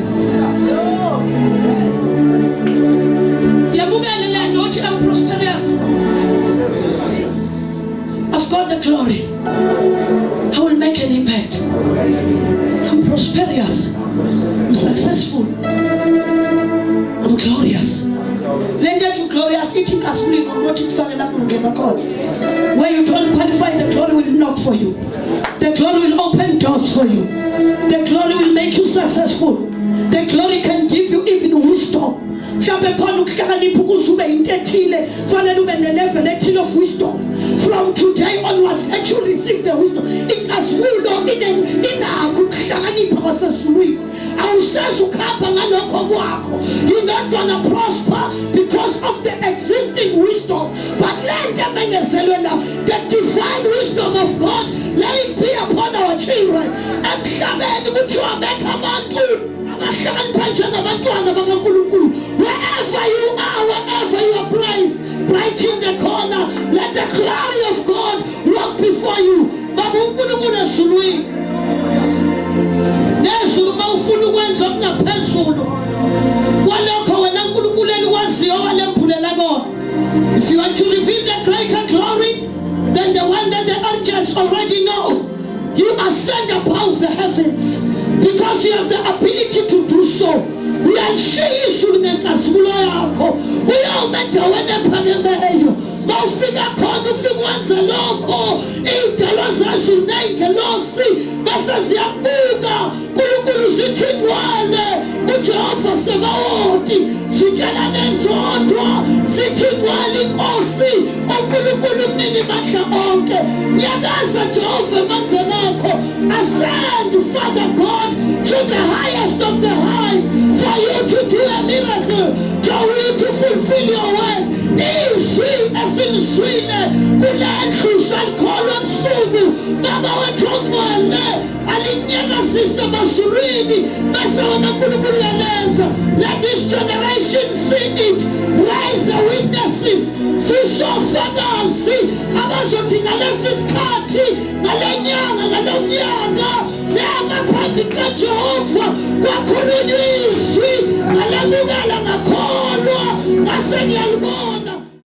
Yamukele le nto uthi I'm prosperous. I've got the glory. I will make an impact. I'm prosperous. I'm successful. I'm glorious. Le nto ethi glorious ithi inkazimulo iqoqothi kufake lapho ungena khona. Where you don't qualify, the glory will knock for you. The glory will open doors for you. The glory will make you successful. The glory can give you even wisdom. Mhlawumbe khona ukuhlakanipha ukuze ube into ethile fanele ube ne-level ethile of wisdom. From today onwards let you receive the wisdom. Inkazimulo inakho ukuhlakanipha kwasezulwini. Awusezi ukuhamba ngalokho kwakho. You're not gonna prosper because of the existing wisdom, but le nto emenyezelwe la, the divine wisdom of God, let it be upon our children. Emhlabeni kuthiwa bekho abantu abahlakanipha njengabantwana bakaNkulunkulu. Wherever you are, wherever you are placed, right in the corner, let the glory of God walk before you. Baba uNkulunkulu ezulwini nezulu, uma ufuna ukwenza okungaphezulu kwalokho wena uNkulunkulu elikwaziyo walembulela kona, if you want to reveal the greater glory than the one that the angels already know, you ascend above the heavens because you have the ability to do so. Uyalishiya izulu ngenkazimulo yakho, uyoma endaweni ephakemeyo. Mawufika khona ufike wenze lokho iy'dalwa zezulu ney'ngelosi bese ziyakubuka. Nkulunkulu zithi ngcwele uJehova Sebawoti, zitshelane zodwa zithi ngcwele inkosi uNkulunkulu umninimandla onke. Nyakaza Jehova emandleni akho. Ascend, Father God, to the highest of the heights for you to do a miracle, for you to fulfill your word. Izwi esilizwile kule ndlu salikholwa ebusuku, Baba wethu ongcwele. Ikunyakazise emazulwini bese wena uNkulunkulu uyalenza. Let this generation see it. Raise the witnesses. Vusa ofakazi abazothi ngalesi sikhathi, ngale nyanga, ngalo mnyaka, nema phambi kukaJehova kwakhulunywa.